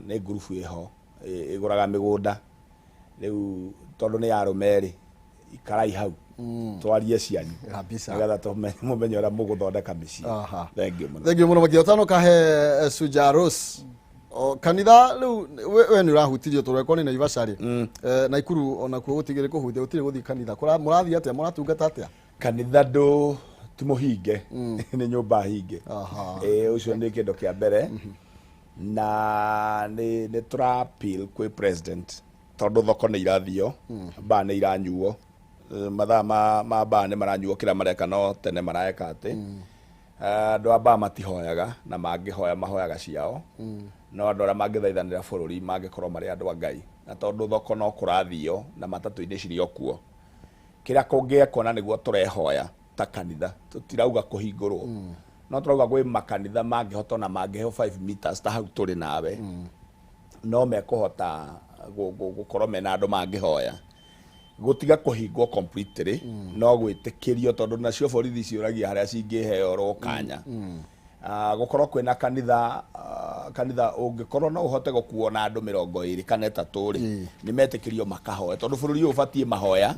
Nĩ ngurubu ĩho ĩgũraga mĩgũnda. Rĩu tondũ nĩ ya arũme rĩ, ikarai hau twarie cianyu Kabisa. nĩgetha mũmenye ũrĩa mũgũthondeka mĩciĩ. Thengiũ mũno. Thengiũ mũno makĩria. Ũtanoka he Suja Rose. O, kanitha rĩu we nĩ ũrahutirio tondũ eko nĩ Naivasha rĩ. Naikuru onakuo gũtigĩrĩ kũhutia, gũtirĩ gũthiĩ kanitha. Mũrathiĩ atĩa, mũratungata atĩa? Kanitha ndũ ti mũhinge, nĩ nyũmba hinge. Ũcio nĩ kĩndũ kĩa mbere. Na nĩ tũra appeal kwĩ president tondũ thoko nĩ irathio, mbaa nĩ iranyuo. Mathaa ma mbaa nĩ maranyuo, kĩrĩa mareka no tene mareka atĩ. Andũ a mbaa matihoyaga, na mangĩhoya mahoyaga ciao. No andũ arĩa mangĩthaithanĩra bũrũri mangĩkorwo marĩ andũ a Ngai. Na tondũ thoko no kũrathio na matatũ-inĩ cirĩ o kuo. Kĩrĩa kũngĩekwo na nĩguo tũrehoya ta kanitha, tũtirauga kũhingũrwo. No tũrauga gwĩ makanitha mangĩhota ona mangĩheo 5 meters ta hau tũrĩ nawe. No mekũhota gũkorwo mena andũ mangĩhoya. Gũtiga kũhingwo completely, no gwĩtĩkĩrio tondũ nacio borithi ciũragia harĩa cingĩheo kanya. Gũkorwo kwĩna kanitha, kanitha ũngĩkorwo no ũhote gũkuo na andũ 23 kana 3 rĩ, nĩ metĩkĩrio makahoe tondũ bũrũri ũyũ ũbatiĩ mahoya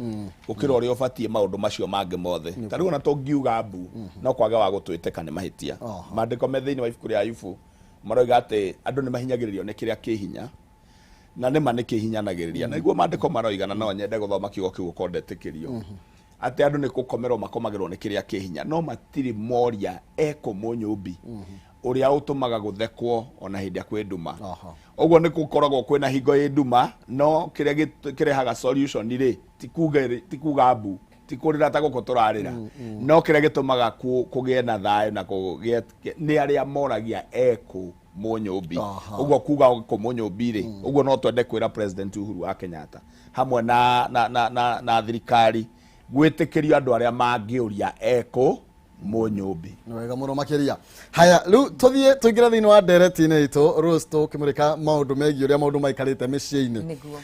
gũkĩra ũrĩa ũbatiĩ maũndũ macio mangĩ mothe. Ta rĩu ona tũngiuga mbu no kwage wa gũtwĩtĩka nĩ mahĩtia. Maandĩko me thĩinĩ wa ibuku rĩa Ayubu maroiga atĩ andũ nĩ mahinyagĩrĩrio nĩ kĩrĩa kĩ hinya, na nĩ ma nĩ kĩhinyanagĩrĩria. Na nĩguo maandĩko maroiga, na no nyende gũthoma kiugo kĩu gũkorwo ndetĩkĩrio, atĩ andũ nĩ gũkomerwo makomagĩrwo nĩ kĩrĩa kĩ hinya, no matirĩ moria ekũ mũnyũmbi ũrĩa ũtũmaga gũthekwo ona hĩndĩ ĩrĩa kwĩ nduma. Ũguo nĩ gũkoragwo kwĩna hingo ĩ nduma, no kĩrĩa kĩrehaga solution rĩ, ti kuga mbu, ti kũrĩra ta gũkũ tũrarĩra, no kĩrĩa gĩtũmaga kũgĩe na thayũ na kũgĩe nĩ arĩa moragia ekũ mũnyũmbi. Ũguo kuga kũ mũnyũmbi rĩ, ũguo no twende kwĩra President Uhuru wa Kenyatta hamwe na thirikari gwĩtĩkĩrio andũ arĩa mangĩũria ekũ mũnyũmbi. Nĩ wega mũno makĩria. Haya, rĩu tũthiĩ tũingĩre thĩinĩ wa ndereti-inĩ itũ, Rose, tũkĩmũrĩka maũndũ megiĩ ũrĩa maũndũ maikarĩte mĩciĩ-inĩ. Nĩguo.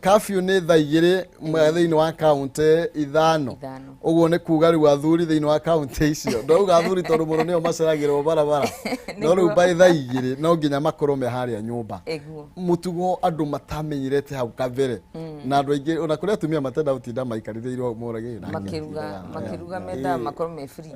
Curfew nĩ thaa 2 thĩinĩ wa kaũntĩ 5. 5. Ũguo nĩ kuga rĩu athuri thĩinĩ wa kaũntĩ icio, ndauga athuri tondũ mũno nĩo maceragĩrwo barabara, no rĩu by thaa 2 no nginya makorwo me harĩa nyũmba. Mũtugo andũ matamenyerete hau kabere, na andũ aingĩ ona kũrĩ atumia matenda gũtinda maikarĩrĩirwo morage na makĩruga makĩruga mendaga makorwo me free.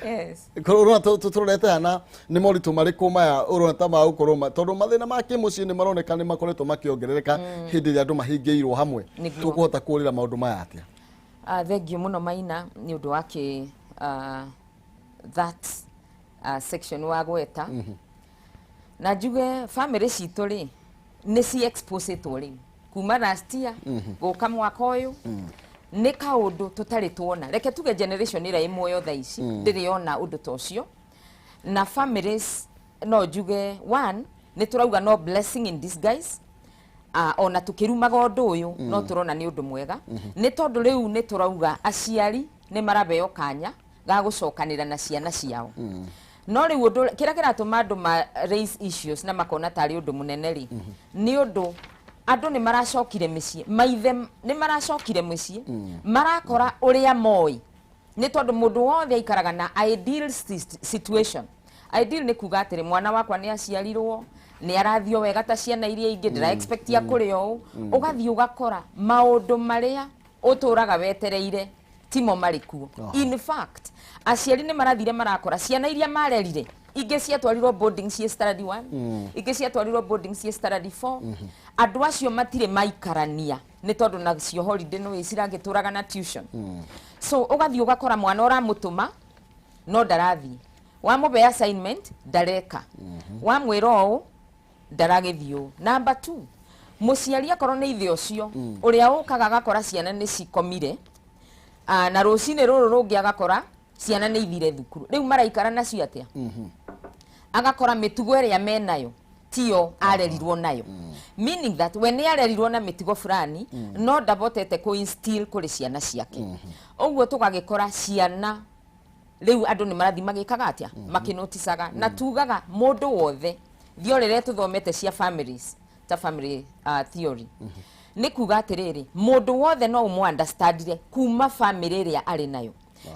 Yes. Ũrona tũrorete hana nĩ moritũ marĩkũ maya ũrona ta magũkorwo tondũ mathĩna ma kĩmũciĩ nĩ maroneka nĩ makoretwo makĩongerereka hĩndĩ ĩrĩa andũ mahingĩirwo hamwe? Tũkũhota kũrĩra maũndũ maya atĩa? Thengiũ mũno Maina nĩ ũndũ wa kĩ that section wa gweta. Na njuge family citũ rĩ, nĩ ci exposetwo rĩu kuma last year gũka mwaka ũyũ, nĩ kaũndũ tũtarĩ tuona. Reke tuge generation ĩrĩa ĩ muoyo thaa ici ndĩrĩ yona ũndũ ta ũcio. Na families no njuge one nĩ tũrauga no blessing in disguise. Ona tũkĩrumaga ũndũ ũyũ, no tũrona nĩ ũndũ mwega, nĩ tondũ rĩu nĩ tũrauga aciari nĩ marabeo kanya ga gũcokanĩra na ciana ciao. No rĩu ũndũ kĩrĩa kĩratũma andũ ma raise issues na makona tarĩ ũndũ mũnene rĩ, nĩ ũndũ andũ nĩ maracokire mĩciĩ, maithe nĩ maracokire mĩciĩ, marakora ũrĩa moĩ, nĩ tondũ mũndũ wothe aikaraga na ideal situation. Ideal nĩ kuga atĩrĩ, mwana wakwa nĩ aciarirwo nĩ arathio wega ta ciana iria ingĩ, ndĩra expect ya kũrĩ ũũ. Ũgathiĩ ũgakora maũndũ marĩa ũtũraga wetereire timo marĩ kuo. In fact, aciari nĩ marathire marakora ciana iria marerire, ingĩ ciatwarirwo boarding ciĩ standard 1, ingĩ ciatwarirwo boarding ciĩ standard 4. Andũ acio matirĩ maikarania, nĩ tondũ nacio holiday nĩ ciragĩtũraga na tuition. So ũgathiĩ ũgakora mwana ũramũtũma no ndarathiĩ, wamũbe assignment ndareka, wamwĩra ũũ ndaragĩthiĩ ũũ. Number two, mũciari akorwo nĩ ithe ũcio ũrĩa ũkaga agakora ciana nĩ cikomire, na rũcinĩ rũrũ rũngĩ agakora ciana nĩ ithire thukuru, rĩu maraikara nacio atĩa? Agakora mĩtugo ĩrĩa menayo tiyo arerirwo nayo, meaning that we nĩ arerirwo na mĩtugo fulani no ndavotete kũ instill kũrĩ ciana ciake. Ũguo tũgagĩkora ciana rĩu andũ nĩ marathiĩ magĩkaga atĩa, makĩnoticaga. Na tugaga mũndũ wothe theory ĩrĩa tũthomete cia families ta family theory nĩ kuga atĩrĩrĩ, mũndũ wothe no ũmũ understandire kuma family ĩrĩa arĩ nayo.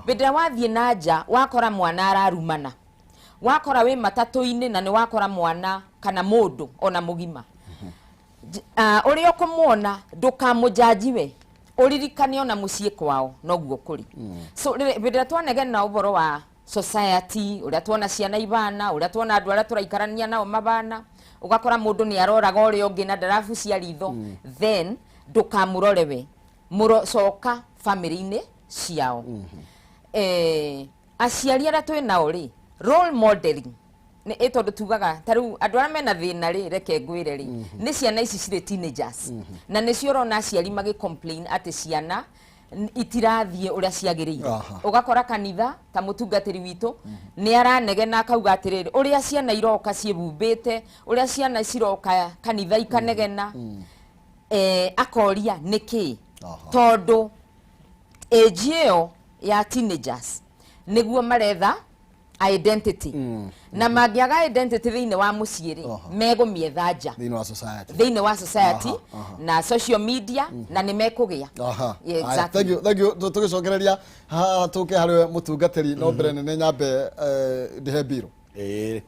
Hĩndĩ ĩrĩa wathiĩ na nja wakora mwana ararumana, Wakora wĩ matatũ-inĩ na nĩ wakora mwana kana mũndũ ona mũgima, ũrĩa ũkũmuona, ndũkamũjaji, we ũririkane ona mũciĩ kwao noguo kũrĩ. So hĩndĩ ĩrĩa twanegena ũhoro wa society, ũrĩa tuona ciana ibana, ũrĩa tuona andũ arĩa tũraikarania nao mabana, ũgakora mũndũ nĩ aroraga ũrĩa ũngĩ na ndarabucia ritho, then ndũkamũrore we, mũro coka family-inĩ ciao. Aciari arĩa twĩ nao rĩ, role modeling nĩ ĩ, tondũ tugaga ta rĩu andũ arĩa mena thĩna rĩ, reke ngwĩre rĩ, nĩ ciana ici cirĩ teenagers, na nĩcio ũrona aciari magĩ complain atĩ ciana itirathiĩ ũrĩa ciagĩrĩire. Ũgakora kanitha ta mũtungatĩri witũ nĩ aranegena akauga atĩrĩrĩ, ũrĩa ciana iroka ciĩhumbĩte, ũrĩa ciana ciroka kanitha ikanegena, akoria nĩkĩ. Tondũ age ĩyo ya teenagers nĩguo maretha identity, na mangĩaga identity thĩinĩ wa mũciĩ rĩ, megũmĩetha nja thĩinĩ wa society. Thĩinĩ wa society Aha, aha. na social media, na nĩ mekũgĩa. Yeah, Aya, exactly. Thank you, thank you. Tũgĩcokereria haha tũke harĩ we mũtungatĩri, no mbere nene nyambe ndĩhe mbirũ.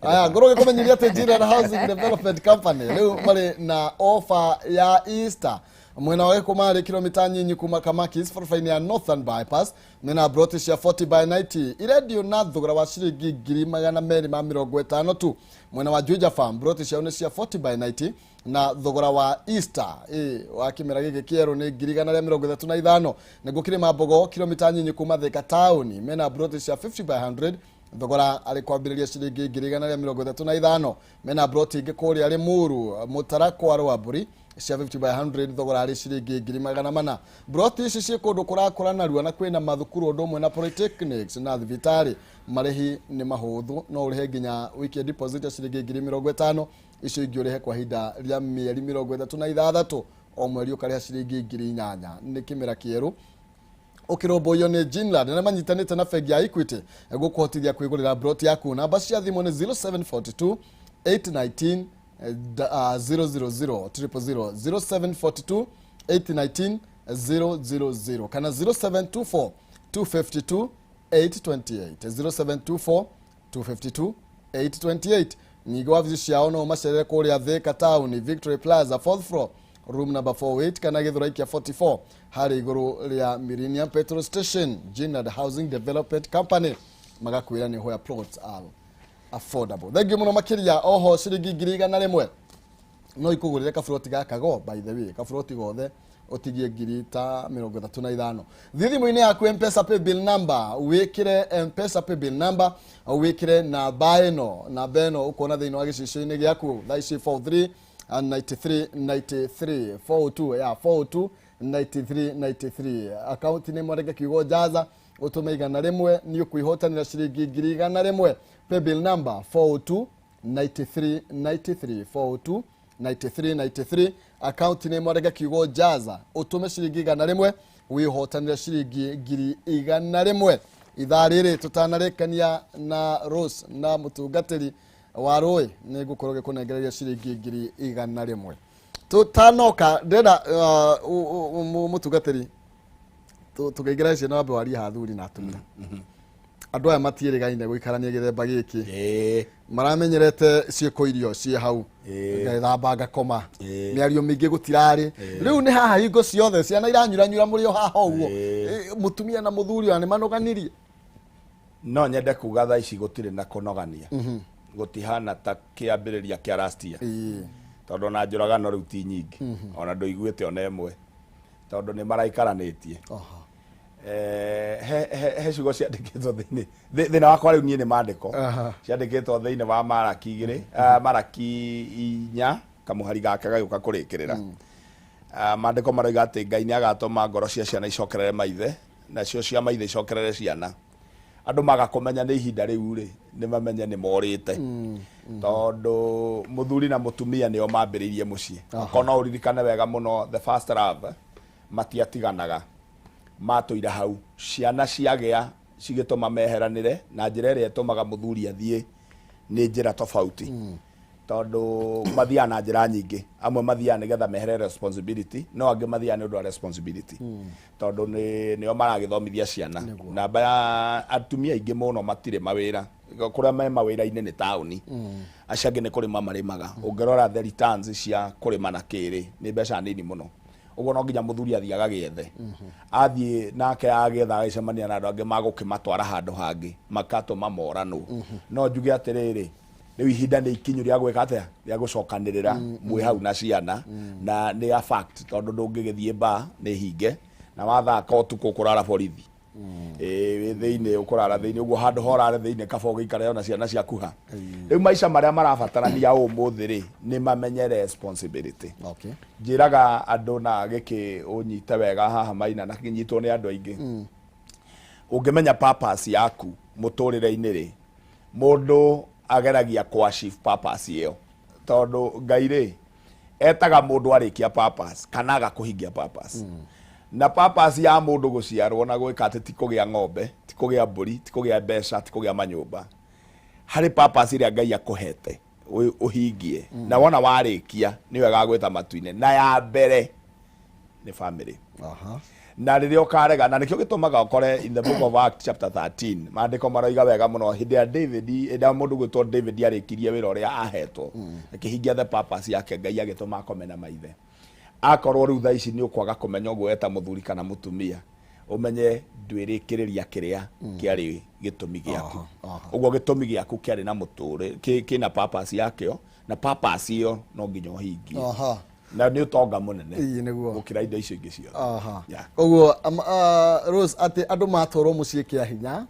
Aya, ngorwo gĩkũmenyithia atĩ Jiran Housing Development Company rĩu marĩ na offer ya Easter. Mwena wa Gĩkũmarĩ, kilomita nyinyi kuma Kamakis, barabara-inĩ ya Northern Bypass, mena broti cia 40 by 90 irendio na thogora wa ciringi 250,000 tu. Mwena wa Juja Farm, broti ciao nĩ cia 40 by 90 na thogora wa Easter wa kĩmera gĩkĩ kĩerũ nĩ 135,000. Nĩguo Kĩrĩma Mbogo, kilomita nyinyi kuma Thika taũni, mena broti cia 50 by 100, thogora arĩ kwambĩrĩria ciringi 135,000. Mena broti ingĩ kũrĩa Limuru, Mũtarakwa, Rwambũri, cia 50 by 100, thogora arĩ ciringi 400,000. Broti ici ciĩ kũndũ kũrakũra narua na kwĩna mathukuru ũndũ ũmwe na polytechnics na thibitarĩ. Marĩhi nĩ mahũthũ, no ũrĩhe nginya wiki deposit ya ciringi 50,000, icio ingĩ ũrĩhe kwa ihinda rĩa mĩeri 36, o mweri ũkarĩha ciringi 8,000. Nĩ kĩmera kĩerũ ũkĩrũmbũiyo nĩ Ginland na manyitanĩte na bengi ya Equity gũkũhotithia kwĩgũrĩra broti yaku. Namba cia thimũ nĩ 0742 819 000 000, 0742 819 000, kana 0724 252 828, 0724 252 828. Ningĩ wabici ciao no ũmacerere kũrĩa Thika Town, Victory Plaza, fourth floor, room number 48, kana Gĩthũrai kĩa 44, harĩa igũrũ rĩa Millennium Petrol Station. Ginland Housing Development Company magakwĩra nĩ where plots are affordable. Thank you mũno makĩria. Oho ciringi 100,000 no ikũgũrĩre kaburoti gaka go, by the way, kaburoti gothe ũtigie ta 35,000. Thiĩ thimũ-inĩ yaku, Mpesa paybill number, wĩkĩre Mpesa paybill number, wĩkĩre namba ĩno, namba ĩno ũkuona thĩinĩ wa gĩcicio-inĩ gĩaku thaa ici, 43 93 93 42 ya 42 93 93. Akaunti nĩ mwandĩke kiugo jaza, ũtũme 100, nĩ ũkwĩhotanĩra ciringi 100,000. Paybill number 402 93 93, 402 93 93. Akaunti nĩ mwandĩke kiugo jaza, ũtũme ciringi 100, wĩhotanĩre ciringi 100,000. Ithaa rĩrĩ tũtanarĩkania na Rose na mũtungatĩri wa rũĩ, nĩ ngũkorwo ngĩkũnengereria ciringi 100,000. Tũtanoka ndĩrenda mũtungatĩri tũkĩingĩra icio, no ambe warie ha athuri na atumia. Andũ aya matiĩrĩgaine gũikarania gĩthemba gĩkĩ, maramenyerete ciĩko irio ciĩ hau, ngethamba ngakoma, mĩario mĩingĩ gũtirarĩ. Rĩu nĩ haha hingo ciothe ciana iranyuranyura, mũrĩ o haha ũguo. Mũtumia na mũthuri ona nĩ manoganirie. No nyende kuga thaa ici gũtirĩ na kũnogania, gũtihana ta kĩambĩrĩria kĩa last year, tondũ ona njũragano rĩu ti nyingĩ, ona ndũiguĩte ona ĩmwe, tondũ nĩ maraikaranĩtie. He ciugo ciandĩkĩtwo thĩinĩ thĩna wakwa rĩu niĩ nĩ mandĩko ciandĩkĩtwo thĩinĩ wa Maraki 2, Maraki 4, kamũhari gake gagĩũka kũrĩkĩrĩra. Maandĩko maroiga atĩ Ngai nĩ agatũma ngoro cia ciana icokerere maithe, nacio cia maithe icokerere ciana. Andũ maga kũmenya nĩ ihinda rĩu rĩ, nĩ mamenye nĩ morĩte, tondũ mũthuri na mũtumia nĩo mambĩrĩirie mũciĩ. Okorwo no ũririkane wega mũno, the first love, matiatiganaga, matũire hau. Ciana ciagĩa cigĩtũma meheranĩre na njĩra ĩrĩa ĩtũmaga mũthuri athiĩ nĩ njĩra tofauti. Tondũ mathiaga na njĩra nyingĩ. Amwe mathiaga nĩgetha mehere responsibility, no angĩ mathiaga nĩ ũndũ wa responsibility, tondũ nĩo maragĩthomithia ciana. Namba ya atumia aingĩ mũno matirĩ mawĩra. Kũrĩa me mawĩra-inĩ nĩ taũni, acio angĩ nĩ kũrĩma marĩmaga. Ũngĩrora the returns cia kũrĩma na kĩrĩ nĩ mbeca nini mũno. Ũguo no nginya mũthuri athiĩ agagĩethe. Athiĩ nake agĩetha, agĩcemania na andũ angĩ magũkĩmatwara handũ hangĩ, makatũma moranwo. No njuge atĩrĩrĩ, rĩu ihinda nĩ ikinyu rĩa gwĩka atĩa, rĩa gũcokanĩrĩra mwĩ hau na ciana. Na nĩ a fact, tondũ ndũngĩgĩthiĩ bar, nĩ hinge, na wathaka ũtukũ ũkũrara borithi. Ĩĩ, wĩ thĩinĩ, ũkũrara thĩinĩ. Ũguo handũ horare thĩinĩ, kaba ũgĩikare ona ciana ciaku ha. Rĩu maica marĩa marabatarania ũmũthĩ rĩ, nĩ mamenye responsibility. Njĩraga andũ, na gĩkĩ ũnyite wega haha, Maina, na kĩnyitwo nĩ andũ aingĩ, ũngĩmenya purpose yaku mũtũrĩre-inĩ rĩ, mũndũ ageragia kũ achieve purpose ĩyo, tondũ Ngai rĩ, etaga mũndũ arĩkia purpose kana aga kũhingia purpose. Na purpose ya mũndũ gũciarwo na gwĩka atĩ ti kũgĩa ng'ombe, ti kũgĩa mbũri, ti kũgĩa mbeca, ti kũgĩa manyũmba. Harĩ purpose ĩrĩa Ngai akũhete ũhingie, na wona warĩkia nĩyo ĩgagwĩta matu-inĩ. Na ya mbere nĩ family. Na rĩrĩa ũkarega, na nĩkĩo gĩtũmaga ũkore in the Book of Acts chapter 13, maandĩko maroiga wega mũno, hĩndĩ ya David, hĩndĩ ya mũndũ gwĩtwo David arĩkirie wĩra ũrĩa ahetwo, akĩhingia the purpose yake, Ngai agĩtũma akome na maithe. Akorwo rĩu thaa ici nĩ ũkwaga kũmenya ũguo eta mũthuri kana mũtumia, ũmenye ndwĩrĩkĩrĩria kĩrĩa kĩarĩ gĩtũmi gĩaku. Ũguo gĩtũmi gĩaku kĩarĩ na mũtũrĩ kĩna purpose yakĩo, na purpose ĩyo no nginya ũhingie, na nĩ ũtonga mũnene Ĩĩ, nĩguo. gũkĩra indo icio ingĩ ciothe. Koguo Rose, atĩ andũ matwarwo mũciĩ kĩa hinya,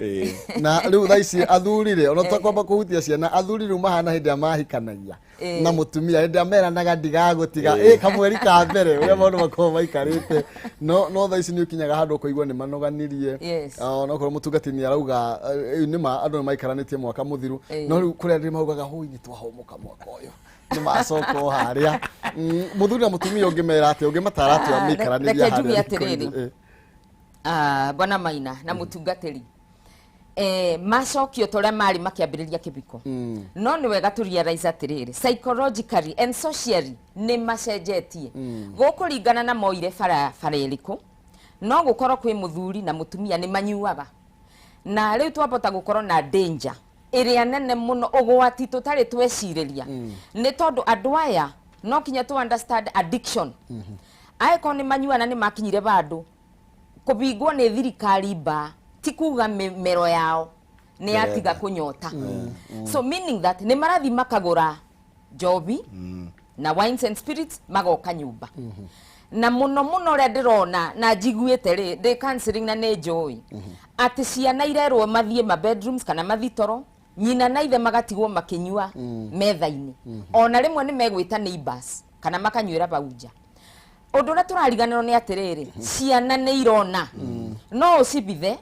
na rĩu thaa ici athuri rĩ, ona twakwamba kũhutia ciana, athuri rĩu mahana hĩndĩ ĩrĩa mahikanagia na mũtumia, hĩndĩ ĩrĩa meranaga ndigagũtiga, ĩ kamweri ka mbere ũrĩa maũndũ makoragwo maikarĩte. No thaa ici nĩ ũkinyaga handũ ũkaigua nĩ manoganirie. Onokorwo mũtungati nĩ arauga nĩ ma andũ nĩ maikaranĩtie mwaka mũthiru, no rĩu kũrĩa andũ maugaga hũi nĩ twahũmũka mwaka ũyũ, nĩ macoka o harĩa. Mũthuri na mũtumia ũngĩmera atĩa, ũngĩmatara atĩa mĩikaranĩrie Reke njuge harĩa atĩrĩrĩ. gĩko-inĩ? Bwana Maina na mũtungatĩri, macokio ta ũrĩa marĩ makĩambĩrĩria kĩbiko, no nĩ wega tũ realize atĩrĩrĩ, psychologically and socially nĩ macenjetie. Gũkũringana na moire bara bara ĩrĩkũ. No gũkorwo kwĩ mũthuri na mũtumia nĩ manyuaga, na rĩu twabota gũkorwo na danger ĩrĩa nene mũno, ũgwati tũtarĩ twecirĩria, nĩ tondũ andũ aya no kinya tũ understand addiction. Angĩkorwo nĩ manyuana, nĩ makinyire vandũ kũbingwo nĩ thirikari ba, ti kuga mĩmero yao nĩ yatiga kũnyota. So meaning that nĩ marathi makagũra njobi na wines and spirits, magoka nyũmba. Na mũno mũno ũrĩa ndĩrona na njiguĩte rĩ, ndĩ counseling na nĩ njũĩ atĩ ciana irerwo mathiĩ ma bedrooms kana mathiĩ toro, nyina na ithe magatigwo makĩnyua metha-inĩ. Ona rĩmwe nĩ megwĩta neighbors kana makanyuĩra bau nja. Ũndũ ũrĩa tũrariganĩrwo nĩ atĩrĩrĩ, ciana nĩ irona. No ũcibithe,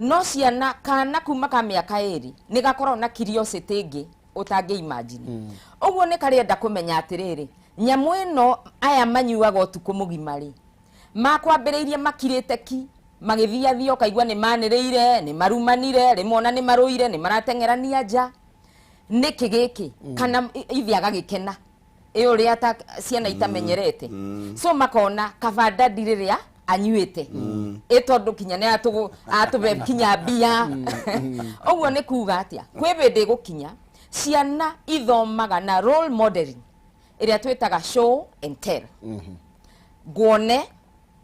no ciana kana kuma ka mĩaka 2 nĩ gakoragwo na curiosity ĩngĩ ũtangĩ imagine. Ũguo nĩ karĩenda kũmenya atĩrĩrĩ, nyamũ ĩno aya manyuaga ũtukũ mũgima rĩ, makwambĩrĩirie makirĩte ki, magĩthiathia, ũkaigua nĩ manĩrĩire, nĩ marumanire, rĩmwe ona nĩ marũire, nĩ marateng'erania nja, nĩkĩ gĩkĩ? Kana ithe agagĩkena ĩ ũrĩa ta ciana itamenyerete. So makona kaba daddy rĩrĩa anyuĩte, ĩ tondũ kinya nĩ atũbe kinya mbia. Ũguo nĩ kuga atĩa? Kwĩ hĩndĩ ĩgũkinya ciana ithomaga na role modeling ĩrĩa twĩtaga show and tell. Nguone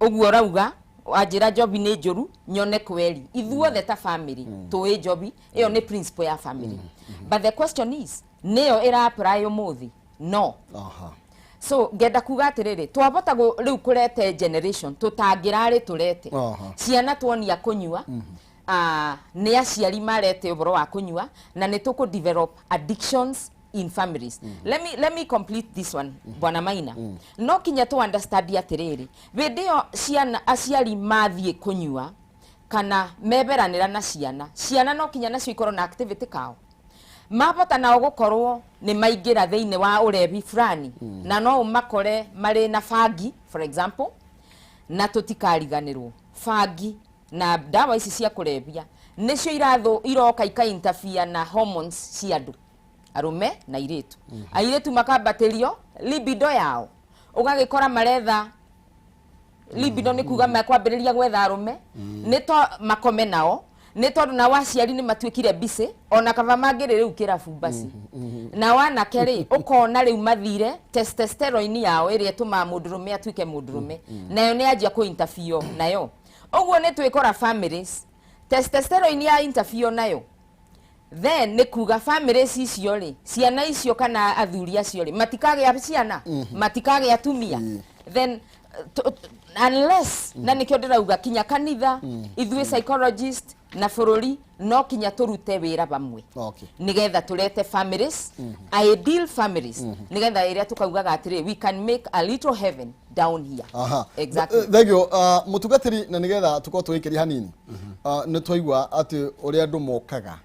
ũguo ũrauga, wanjĩra njobi nĩ njũru, nyone kweri ithuothe ta family tũĩ njobi ĩyo nĩ principle ya family. But the question is, nĩyo ĩra apply ũmũthĩ? No. So ngenda kuga atĩrĩrĩ, twabota rĩu kũrete generation tũtangĩrarĩ tũrete. Ciana tuonia kũnyua, nĩ aciari marete ũhoro wa kũnyua, na nĩ tũkũ develop addictions in families. Let me complete this one, Bwana Maina. No kinya tũ understand atĩrĩrĩ, hĩndĩ ĩyo ciana aciari mathiĩ kũnyua kana meberanĩra na ciana, ciana no kinya nacio ikorwo na activity kao, mabota nao gũkorwo nĩ maingĩra thĩinĩ wa ũrebi fulani, na no ũmakore marĩ na bangi, for example. Na tũtikariganĩrwo bangi na ndawa ici cia kũrebia nĩcio irathu iroka ika interfere na hormones cia andũ. Arũme na airĩtu. Airĩtu makambatĩrio libido yao, ũgagĩkora maretha libido, nĩ kuga mekwambĩrĩria gwetha arũme nĩ to makome nao, nĩ tondũ nao aciari nĩ matuĩkire busy, ona kaba mangĩrĩ rĩu kĩrabu basi. Nao anake rĩ, ũkona rĩu mathire testosterone yao ĩrĩa ĩtũmaga mũndũrũme atuĩke mũndũrũme, nayo nĩ yanjia kũ interfere nayo. Ũguo nĩ twĩkora families testosterone ya interfere nayo, then nĩ kuga families icio rĩ, ciana icio kana athuri acio rĩ, matikagĩa ciana, matikagĩa atumia. Then unless, na nĩkĩo ndĩrauga kinya kanitha, ithuĩ psychologist na bũrũri no kinya tũrute wĩra hamwe nigetha tũrete families, ideal families, nigetha ĩrĩa tũkaugaga atĩrĩ, we can make a little heaven down here. Exactly. Thank you, mũtungatĩri. Na nĩgetha tũkorwo tũgĩkĩria hanini, nĩ twaigua atĩ ũrĩa andũ mokaga,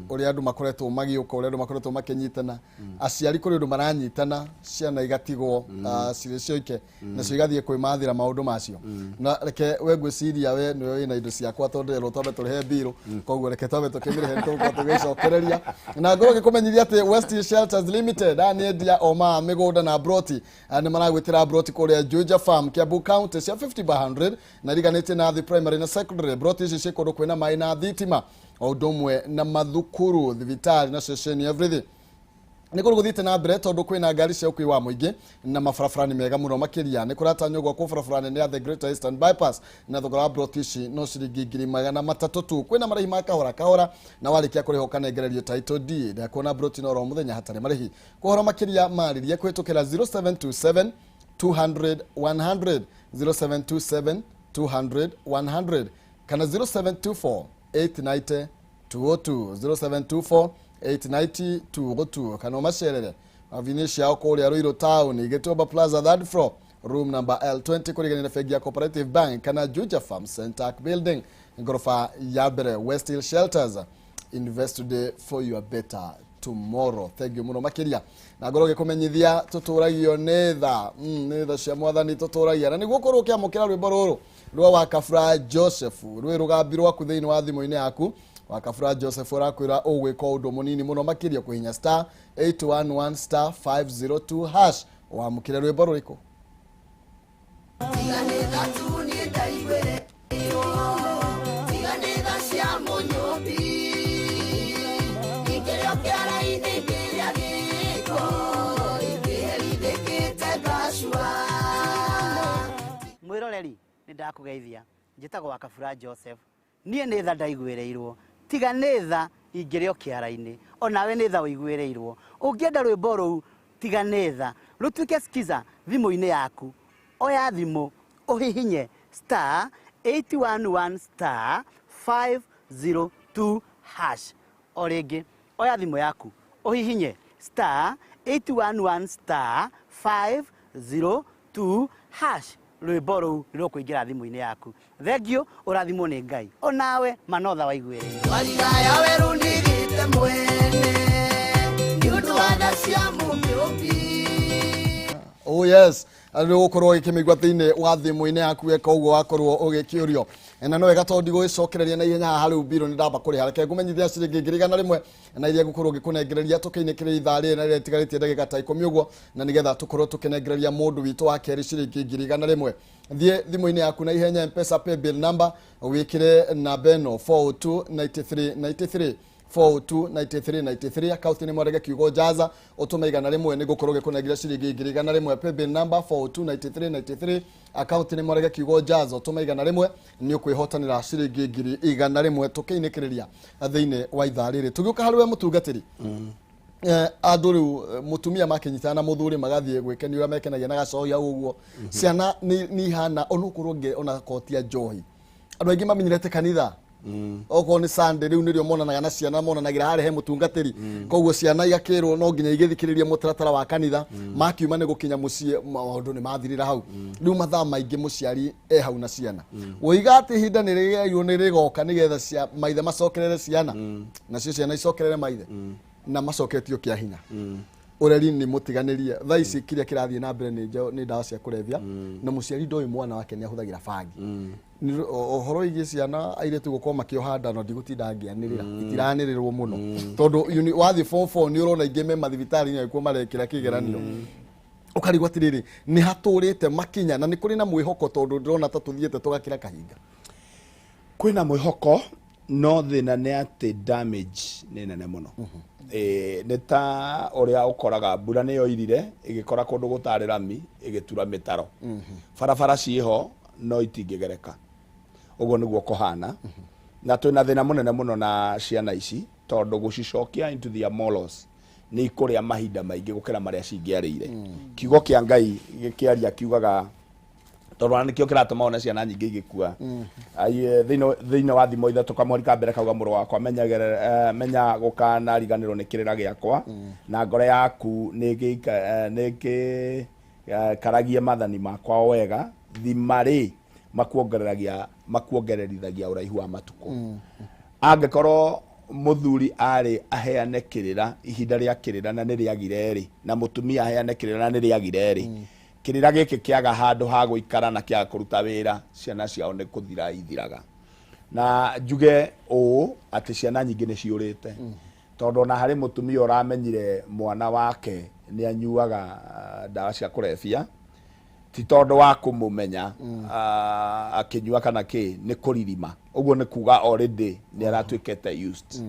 ũrĩa andũ makoretwo magĩũka, ũrĩa andũ makoretwo makĩnyitana, aciari kũrĩ ũndũ maranyitana, ciana igatigwo cirĩ cioike, nacio igathiĩ kwĩmathĩra maũndũ macio. Na reke we, ngwĩciria we nĩwe wĩna indo ciakwa, tondũ ndĩrerwo twambe tũrĩhe mbirũ, koguo reke twambe tũkĩmĩrĩhe, nĩtũgũkorwo tũgĩcokereria na ngorwo ngĩkũmenyithia atĩ West Shelters Limited aya nĩ endia o ma mĩgũnda na broti. Nĩ maragwĩtĩra broti kũrĩa Juja Farm, Kiambu County, cia 50 by 100 na iriganĩtie na the primary na secondary. Broti ici ciĩ kũndũ kwĩna maĩ na thitima, o ũndũ ũmwe na mathukuru, thibitarĩ na ceceni, everything. Nĩ kũndũ gũthiĩte na mbere tondũ kwĩna ngari cia ũkui wa mũingĩ na mabarabara nĩ mega mũno makĩria. Nĩ kũratanywo gwakwo barabara nene ya the Greater Eastern Bypass, na thogora wa broti ici no ciringi 300,000 tu. Kwĩna marĩhi ma kahora kahora, na warĩkia kũrĩha ũkanengererio title deed ya kuona broti no oro mũthenya hatarĩ marĩhi. Kũhoro makĩria marĩrie kũhĩtũkĩra 0727 200 100, 0727 200 100, kana 0724 890 202, 0724 890 202, kana ũmacerere wabici ciao kũrĩa Ruiru Town, Gĩtumba Plaza, third floor, room number L20, kũrigania na bengi ya Cooperative Bank, kana Juja Farm Center Building, ngoroba ya mbere. West Hill Shelters, invest today for your better tomorrow. Thank you mũno makĩria. Na ngorwo ngĩkũmenyithia tũtũragio nĩ tha, nĩ tha cia Mwathani tũtũragia, na nĩguo ũkorwo ũkĩamũkĩra rwĩmbo rũrũ rwa Wakabura Joseph rwĩ rũgambi rwaku thĩinĩ wa thimũ-inĩ yaku. Wakabura Joseph ũrakwĩra ũgwĩka ũndũ mũnini mũno makĩria, kũhinya star 811 star 502 hash. Wamũkĩre rwĩmbo rũrĩkũ? Tiganĩtha tu niĩ ndaiguĩrĩirwo, tiganĩtha cia mũnyũmbi, ingĩrĩo kĩara-inĩ ngĩrĩa gĩko, ingĩherithĩkĩte ngacua. Mwĩroreri, nĩ ndakũgeithia. Njĩtagwo Wakabura Joseph. Niĩ nĩ tha ndaiguĩrĩirwo, tiga nĩ tha ingĩrĩ o kĩara-inĩ. Onawe nĩ tha ũiguĩrĩirwo. Ũngĩenda rwĩmbo rũu tiga nĩ tha rũtuĩke skiza thimũ-inĩ yaku, oya thimũ ũhihinye star 811 star 502 hash. O rĩngĩ, oya thimũ yaku ũhihinye star 811 star 502 hash. Rwĩmbo rũu nĩ rũkũingĩra thimũ-inĩ yaku. Thengio, ũrathimwo nĩ Ngai. Onawe manotha waiguĩrĩirwo. Walilaya weru ndigite mwene nĩ ũndũ wa tha cia mũmĩũmbi. Oh yes, nĩ ũgũkorwo ũgĩkĩmĩigua thĩinĩ wa thimũ-inĩ yaku. Eka ũguo wakorwo ũgĩkĩũrio, na no wega tondũ ndigũgĩcokereria na ihenya haha. Rĩu mbirũ nĩ ndamba kũrĩha. Reke ngũmenyithia ciringi 100,000 na iria ngũkorwo ngĩkũnengereria tũkĩinĩkĩrĩria ithaa rĩrĩ na rĩrĩa ĩtigarĩtie ndagĩka ta 10 ũguo, na nĩgetha tũkorwo tũkĩnengereria mũndũ witũ wa kerĩ ciringi 100,000. Thiĩ thimũ-inĩ yaku na ihenya, Mpesa paybill number, wĩkĩre namba ĩno 402 93 93, 402 93 93. Akaunti nĩ mwarege kiugo jaza, ũtũme 100, nĩ ngũkorwo ngĩkũnengera ciringi 100,000. Paybill number 402 93 93, akaunti nĩ mwarege kiugo jaza, ũtũme 100, nĩ ũkwĩhotanĩra ciringi 100,000. Tũkĩinĩkĩrĩria thĩinĩ wa ithaa rĩrĩ, tũgĩũka harĩ we mũtungatĩri, andũ rĩu, mũtumia makĩnyitana na mũthuri magathiĩ gwĩkenia ũrĩa mekenagia na gacohi hau ũguo, ciana nĩ ihana onokorwo ona kotia njohi. Andũ aingĩ mamenyerete kanitha, okorwo nĩ Sunday, rĩu nĩrĩo monanaga na ciana, monanagĩra harĩa he mũtungatĩri. Koguo ciana igakĩrwo no nginya igĩthikĩrĩrie mũtaratara wa kanitha. Makiuma nĩ gũkinya mũciĩ, maũndũ nĩ mathirĩra hau. Rĩu mathaa maingĩ mũciari e hau na ciana. Woiga atĩ ihinda nĩ rĩgerirwo nĩ rĩgoka nĩgetha maithe macokerere ciana, nacio ciana icokerere maithe, na macoketio kĩa hinya. Ũreri nĩ mũtiganĩrie. Thaa ici kĩrĩa kĩrathiĩ na mbere nĩ ndawa cia kũrebia, na mũciari ndoĩ mwana wake nĩ ahũthagĩra bangi. Ũhoro wĩgiĩ ciana airĩtu gũkorwo makĩoha nda, no ndigũtinda ngĩanĩrĩra, itiranĩrĩrwo mũno tondũ wathiĩ form 4 nĩ ũrona ingĩ me mathibitarĩ-inĩ agĩkorwo marekĩra kĩgeranio, ũkarigwo atĩrĩrĩ, nĩ hatũrĩte makinya na nĩ kũrĩ na mwĩhoko, tondũ ndĩrona ta tũthiĩte tũgakĩra kahinga. Kwĩna mwĩhoko, no thĩna nĩ atĩ damage nĩ nene mũno. Nĩ ta ũrĩa ũkoraga mbura nĩ yoirire ĩgĩkora kũndũ gũtarĩ rami, ĩgĩtura mĩtaro. Barabara ciĩho no itingĩgereka. Ũguo nĩguo kũhana, na twĩna thĩna mũnene mũno na ciana ici, tondũ gũcicokia into their morals nĩ ikũrĩa mahinda maingĩ gũkĩra marĩa cingĩarĩire. Kiugo kĩa Ngai gĩkĩaria kiugaga, tondũ ona nĩkĩo kĩratũma one ciana nyingĩ igĩkua. Thĩinĩ wa Thimo 3 kamweri ka mbere kauga, "Mũrũ wakwa, menya gũkanariganĩrwo nĩ kĩrĩra gĩakwa, na ngoro yaku nĩ karagie maathani makwa o wega. Thima rĩ makuongereragia, makuongererithagia ũraihu wa matukũ." Angĩkorwo mũthuri arĩ aheane kĩrĩra ihinda rĩa kĩrĩra na nĩ rĩagire rĩ, na mũtumia aheane kĩrĩra na nĩ rĩagire rĩ, kĩrĩra gĩkĩ kĩaga handũ ha gũikara na kĩaga kũruta wĩra, ciana ciao nĩ kũthira ithiraga. Na njuge ũũ atĩ ciana nyingĩ nĩ ciũrĩte, tondũ ona harĩ mũtumia ũramenyire mwana wake nĩ anyuaga ndawa cia kũrebia, ti tondũ wa kũmũmenya akĩnyua kana kĩ, nĩ kũririma. Ũguo nĩ kuga already nĩ aratuĩkĩte used,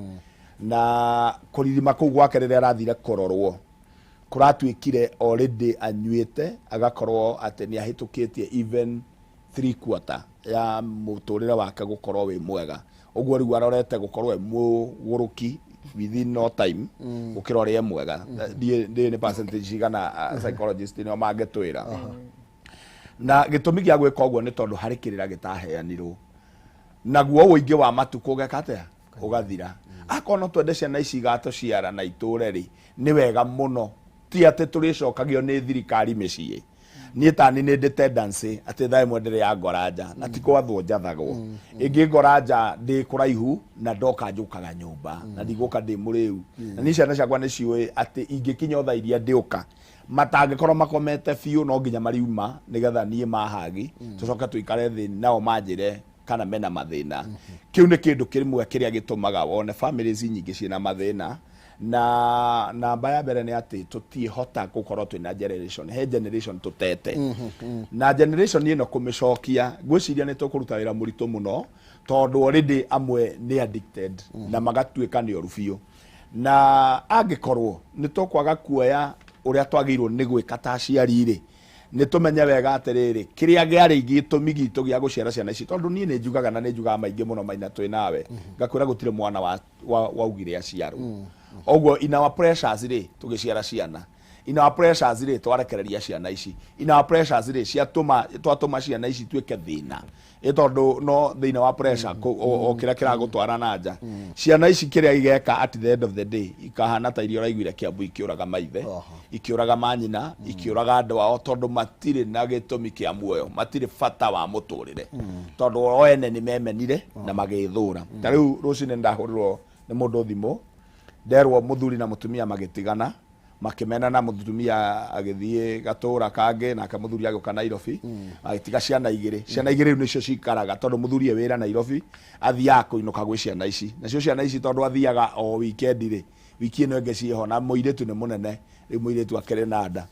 na kũririma kũu gwake rĩrĩa arathire kũrorwo kũratuĩkire already anyuĩte, agakorwo atĩ nĩ ahĩtũkĩtie even three quarter ya mũtũrĩre wake gũkorwo wĩ mwega. Ũguo rĩu arorete gũkorwo e mũgũrũki within no time gũkĩra ũrĩa e mwega. Ndiĩ nĩ percentage cigana, psychologist nĩo mangĩtwĩra. Na gĩtũmi gĩa gwĩka ũguo nĩ tondũ harĩ kĩrĩra gĩtaheanirwo, naguo ũingĩ wa matukũ ũgeka atĩa? Ũgathira. Akorwo no twende ciana ici igatũciara na itũre rĩ, nĩ wega mũno, ti atĩ tũrĩcokagio nĩ thirikari mĩciĩ. Niĩ tani nĩ ndĩ tendency atĩ thaa ĩmwe ndĩrĩ ya ngora nja, na ti gwathwo njathagwo. Ĩngĩ ngora nja ndĩ kũraihu na ndoka njũkaga nyũmba na ndigũka ndĩ mũrĩu. Na niĩ ciana ciakwa nĩ ciũĩ atĩ ingĩkinya o thaa iria ndĩũka, matangĩkorwo makomete biũ, no nginya mariuma nĩgetha niĩ mahagi tũcoke tũikare thĩ nao manjĩre kana mena mathĩna. Kĩu nĩ kĩndũ kĩmwe kĩrĩa gĩtũmaga wone families nyingĩ ciĩna mathĩna. Na namba ya mbere nĩ atĩ tũtiĩhota gũkorwo twĩna generation, he generation tũtete, na generation ĩno kũmĩcokia ngwĩciria nĩ tũkũruta wĩra mũritũ mũno, tondũ already amwe nĩ addicted na magatuĩka nĩ oru biũ. Na angĩkorwo nĩ tũkwaga kuoya ũrĩa twagĩrĩirwo nĩ gwĩka ta aciari rĩ, nĩ tũmenye wega atĩrĩrĩ, kĩrĩa gĩarĩ gĩtũmi gitũ gĩa gũciara ciana ici. Tondũ niĩ nĩ njugaga, na nĩ njugaga maingĩ mũno maina twĩ nawe, ngakwĩra gũtirĩ mwana waugire aciarwo. Ũguo in our pressures rĩ, tũgĩciara ciana, in our pressures rĩ, twarekereria ciana ici, in our pressures rĩ, ciatũma twatũma ciana ici tuĩke thĩna, ĩ tondũ no thĩinĩ wa pressure o kĩrĩa kĩragũtwara na nja. Ciana ici kĩrĩa igeka at the end of the day ikahana ta iria ũraiguire Kĩambu ikĩũraga maithe, ikĩũraga manyina, ikĩũraga andũ ao, tondũ matirĩ na gĩtũmi kĩa muoyo, matirĩ bata wa mũtũrĩre, tondũ o ene nĩ memenire na magĩthũra. Ta rĩu rũcinĩ ndahũrĩrwo nĩ mũndũ thimũ, nderwo mũthuri na mũtumia magĩtigana, makĩmenana, mũtumia agĩthiĩ gatũra kangĩ nake mũthuri agĩũka Nairobi, agĩtiga ciana igĩrĩ. Ciana igĩrĩ rĩu nĩcio cikaraga, tondũ mũthuri e wĩra Nairobi, athiaga kũinũka gwĩ ciana ici. Nacio ciana ici, tondũ athiaga o weekend rĩ, wiki ĩno ĩngĩ ciĩho. Na mũirĩtu nĩ mũnene rĩu, mũirĩtu akĩrĩ na nda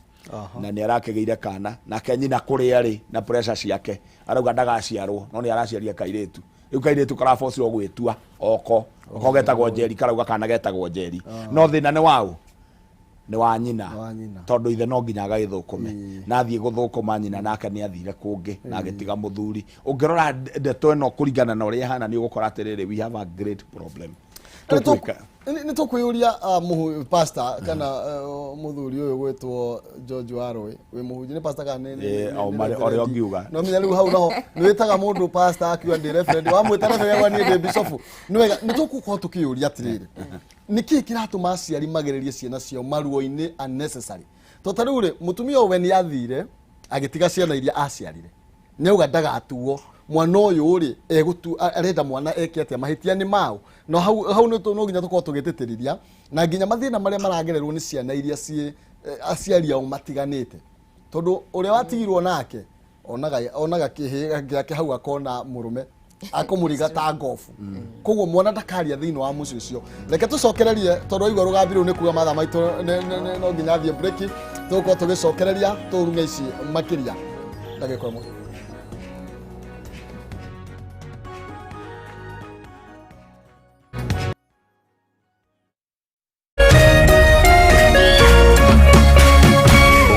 na nĩ arakĩgĩire kana. Nake nyina kũrĩa rĩ na pressure ciake arauga ndagaciarwo, no nĩ araciaria kairĩtu. Rĩu kairĩtu karabocirwo gwĩtua oko oko getagwo Njeri, karauga kana getagwo Njeri, no thĩna nĩ waũ? Nĩ wa nyina. Wa nyina. Tondũ ithe no nginya agagĩthũkũme, na athiĩ gũthũkũma, nyina nake nĩ athire kũngĩ na agĩtiga mũthuri. Ũngĩrora ndeto ĩno kũringana na ũrĩa ĩhana, nĩ ũgũkora atĩrĩrĩ, we have a great problem. Tũgwĩka Nĩ tũkwĩyũria, pastor kana mũthuri ũyũ gwĩtwo George Warũĩ, wĩ mũhunjia, nĩ pastor kana o nĩ ũrĩa reverend? ũngiuga. No menya rĩu hau naho nĩ wĩtaga mũndũ pastor akiuga ndĩ reverend, wamwĩta reverend auga niĩ ndĩ bishop. Nĩ wega, nĩ tũgũkorwo tũkĩyũria atĩrĩrĩ, nĩ kĩĩ kĩratũma aciari magererie ciana ciao maruo-inĩ unnecessary? To ta rĩu rĩ, mũtumia ũyũ we nĩ athire agĩtiga ciana iria aciarire, nĩ auga ndagatuo mwana ũyũ rĩ, arenda mwana eke atĩa? Mahĩtia nĩ mao? No hau hau no nginya tũkorwo tũgĩtĩtĩrithia. Na nginya mathĩna marĩa maragererwo nĩ ciana iria ciĩ aciari ao matiganĩte, tondũ ũrĩa watigirwo nake onaga kĩhĩ gĩake hau, akona mũrũme akũmũriga ta ngobu, koguo mwana ndakaria thĩinĩ wa mũciĩ ũcio. Reke tũcokererie, tondũ waigua rũgambi rũu nĩ kuga mathaa maitũ no nginya thiĩ break. Tũgũkorwo tũgĩcokereria tũrung'e ici makĩria ndagĩka ĩmwe.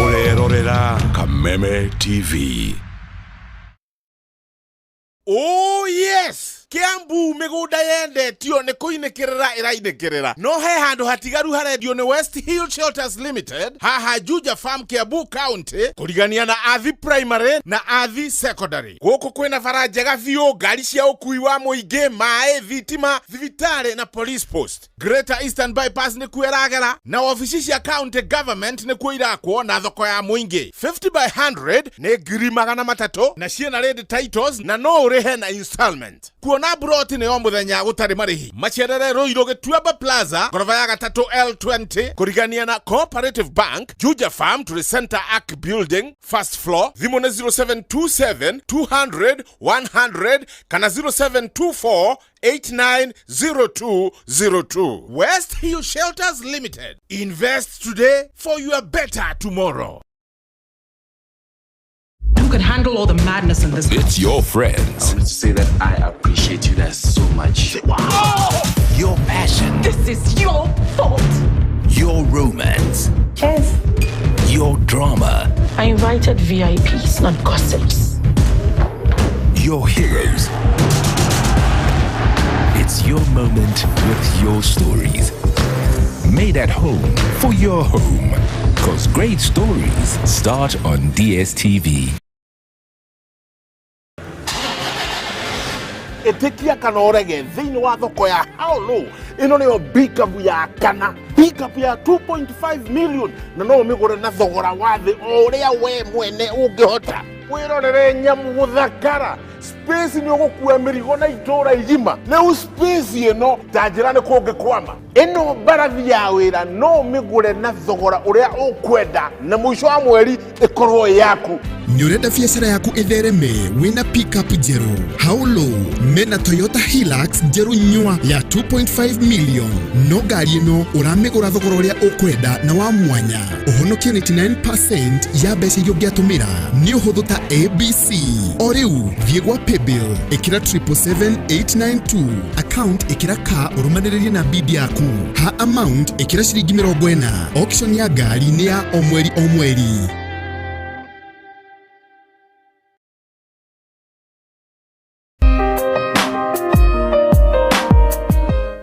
Ũrerorera Kameme TV. Oh yes, Kiambu mĩgũnda yendetio nĩ kũinĩkĩrĩra ĩrainĩkĩrĩra, no he handũ hatigaru harendio nĩ West Hill Shelters Limited haha Juja Farm, Kiambu County, kũrigania na Athi Primary na Athi Secondary. Gũkũ kwĩna bara njega biũ, ngari cia ũkui wa mũingĩ, maĩ, thitima, thibitarĩ na police post. Greater Eastern Bypass nĩkuo ĩragera, na wabici cia county government nĩkuo irakwo, na thoko ya mũingĩ. 50 by 100 nĩ 300,000 na ciĩna ready titles, na no ũrĩhe na installment. Kuona broti nĩ o mũthenya gũtarĩ marĩhi. Macerere Ruiru Gĩtuamba Plaza, ngoroba ya gatatũ L20, kũrigania na Cooperative Bank, Juja Farm to the Center Arc Building, first floor. Thimũ nĩ 0727 200 100 kana 0724 890202. West Hill Shelters Limited. Invest today for your better tomorrow. Who can handle all the madness in this? It's your friends. I wanted to say that I appreciate you guys so much. Your passion. This is your fault. Your romance. Cheers. Your drama. I invited VIPs, not gossips. Your heroes. It's your moment with your stories. Made at home for your home. 'Cause great stories start on DSTV. Ĩtĩkia kana ũrege, thĩinĩ wa thoko ya How ĩno nĩyo pickup ya kana, pickup ya 2.5 million, na no ũmĩgũre na thogora wa thĩ o ũrĩa we mwene ũngĩhota. Wĩrorere nyamu gũthakara, space nĩ ũgũkua mĩrigo na itũũra igima. Rĩu space ĩno ta njĩra nĩ kũngĩkwama. Ĩno mbarathi ya wĩra no ũmĩgũre na thogora ũrĩa ũkwenda, na mũico wa mweri ĩkorwo ĩ yaku. Nĩ ũrenda biacara yaku ĩthereme wĩna pickup njerũ? Haulo mena Toyota Hilux njerũ nyua ya 2.5 million, no ngari ĩno ũramĩgũra thogora ũrĩa ũkwenda na wa mwanya, ũhonokie 99% ya mbeca iria ũngĩatũmĩra. Nĩ ũhũthũ ta ABC. O rĩu thiĩ gwa paybill, ĩkĩra 777892, account ĩkĩra ka ũrũmanĩrĩrie na bid yaku, ha amount ĩkĩra ciringi 40. Auction ya ngari nĩ ya o mweri o mweri.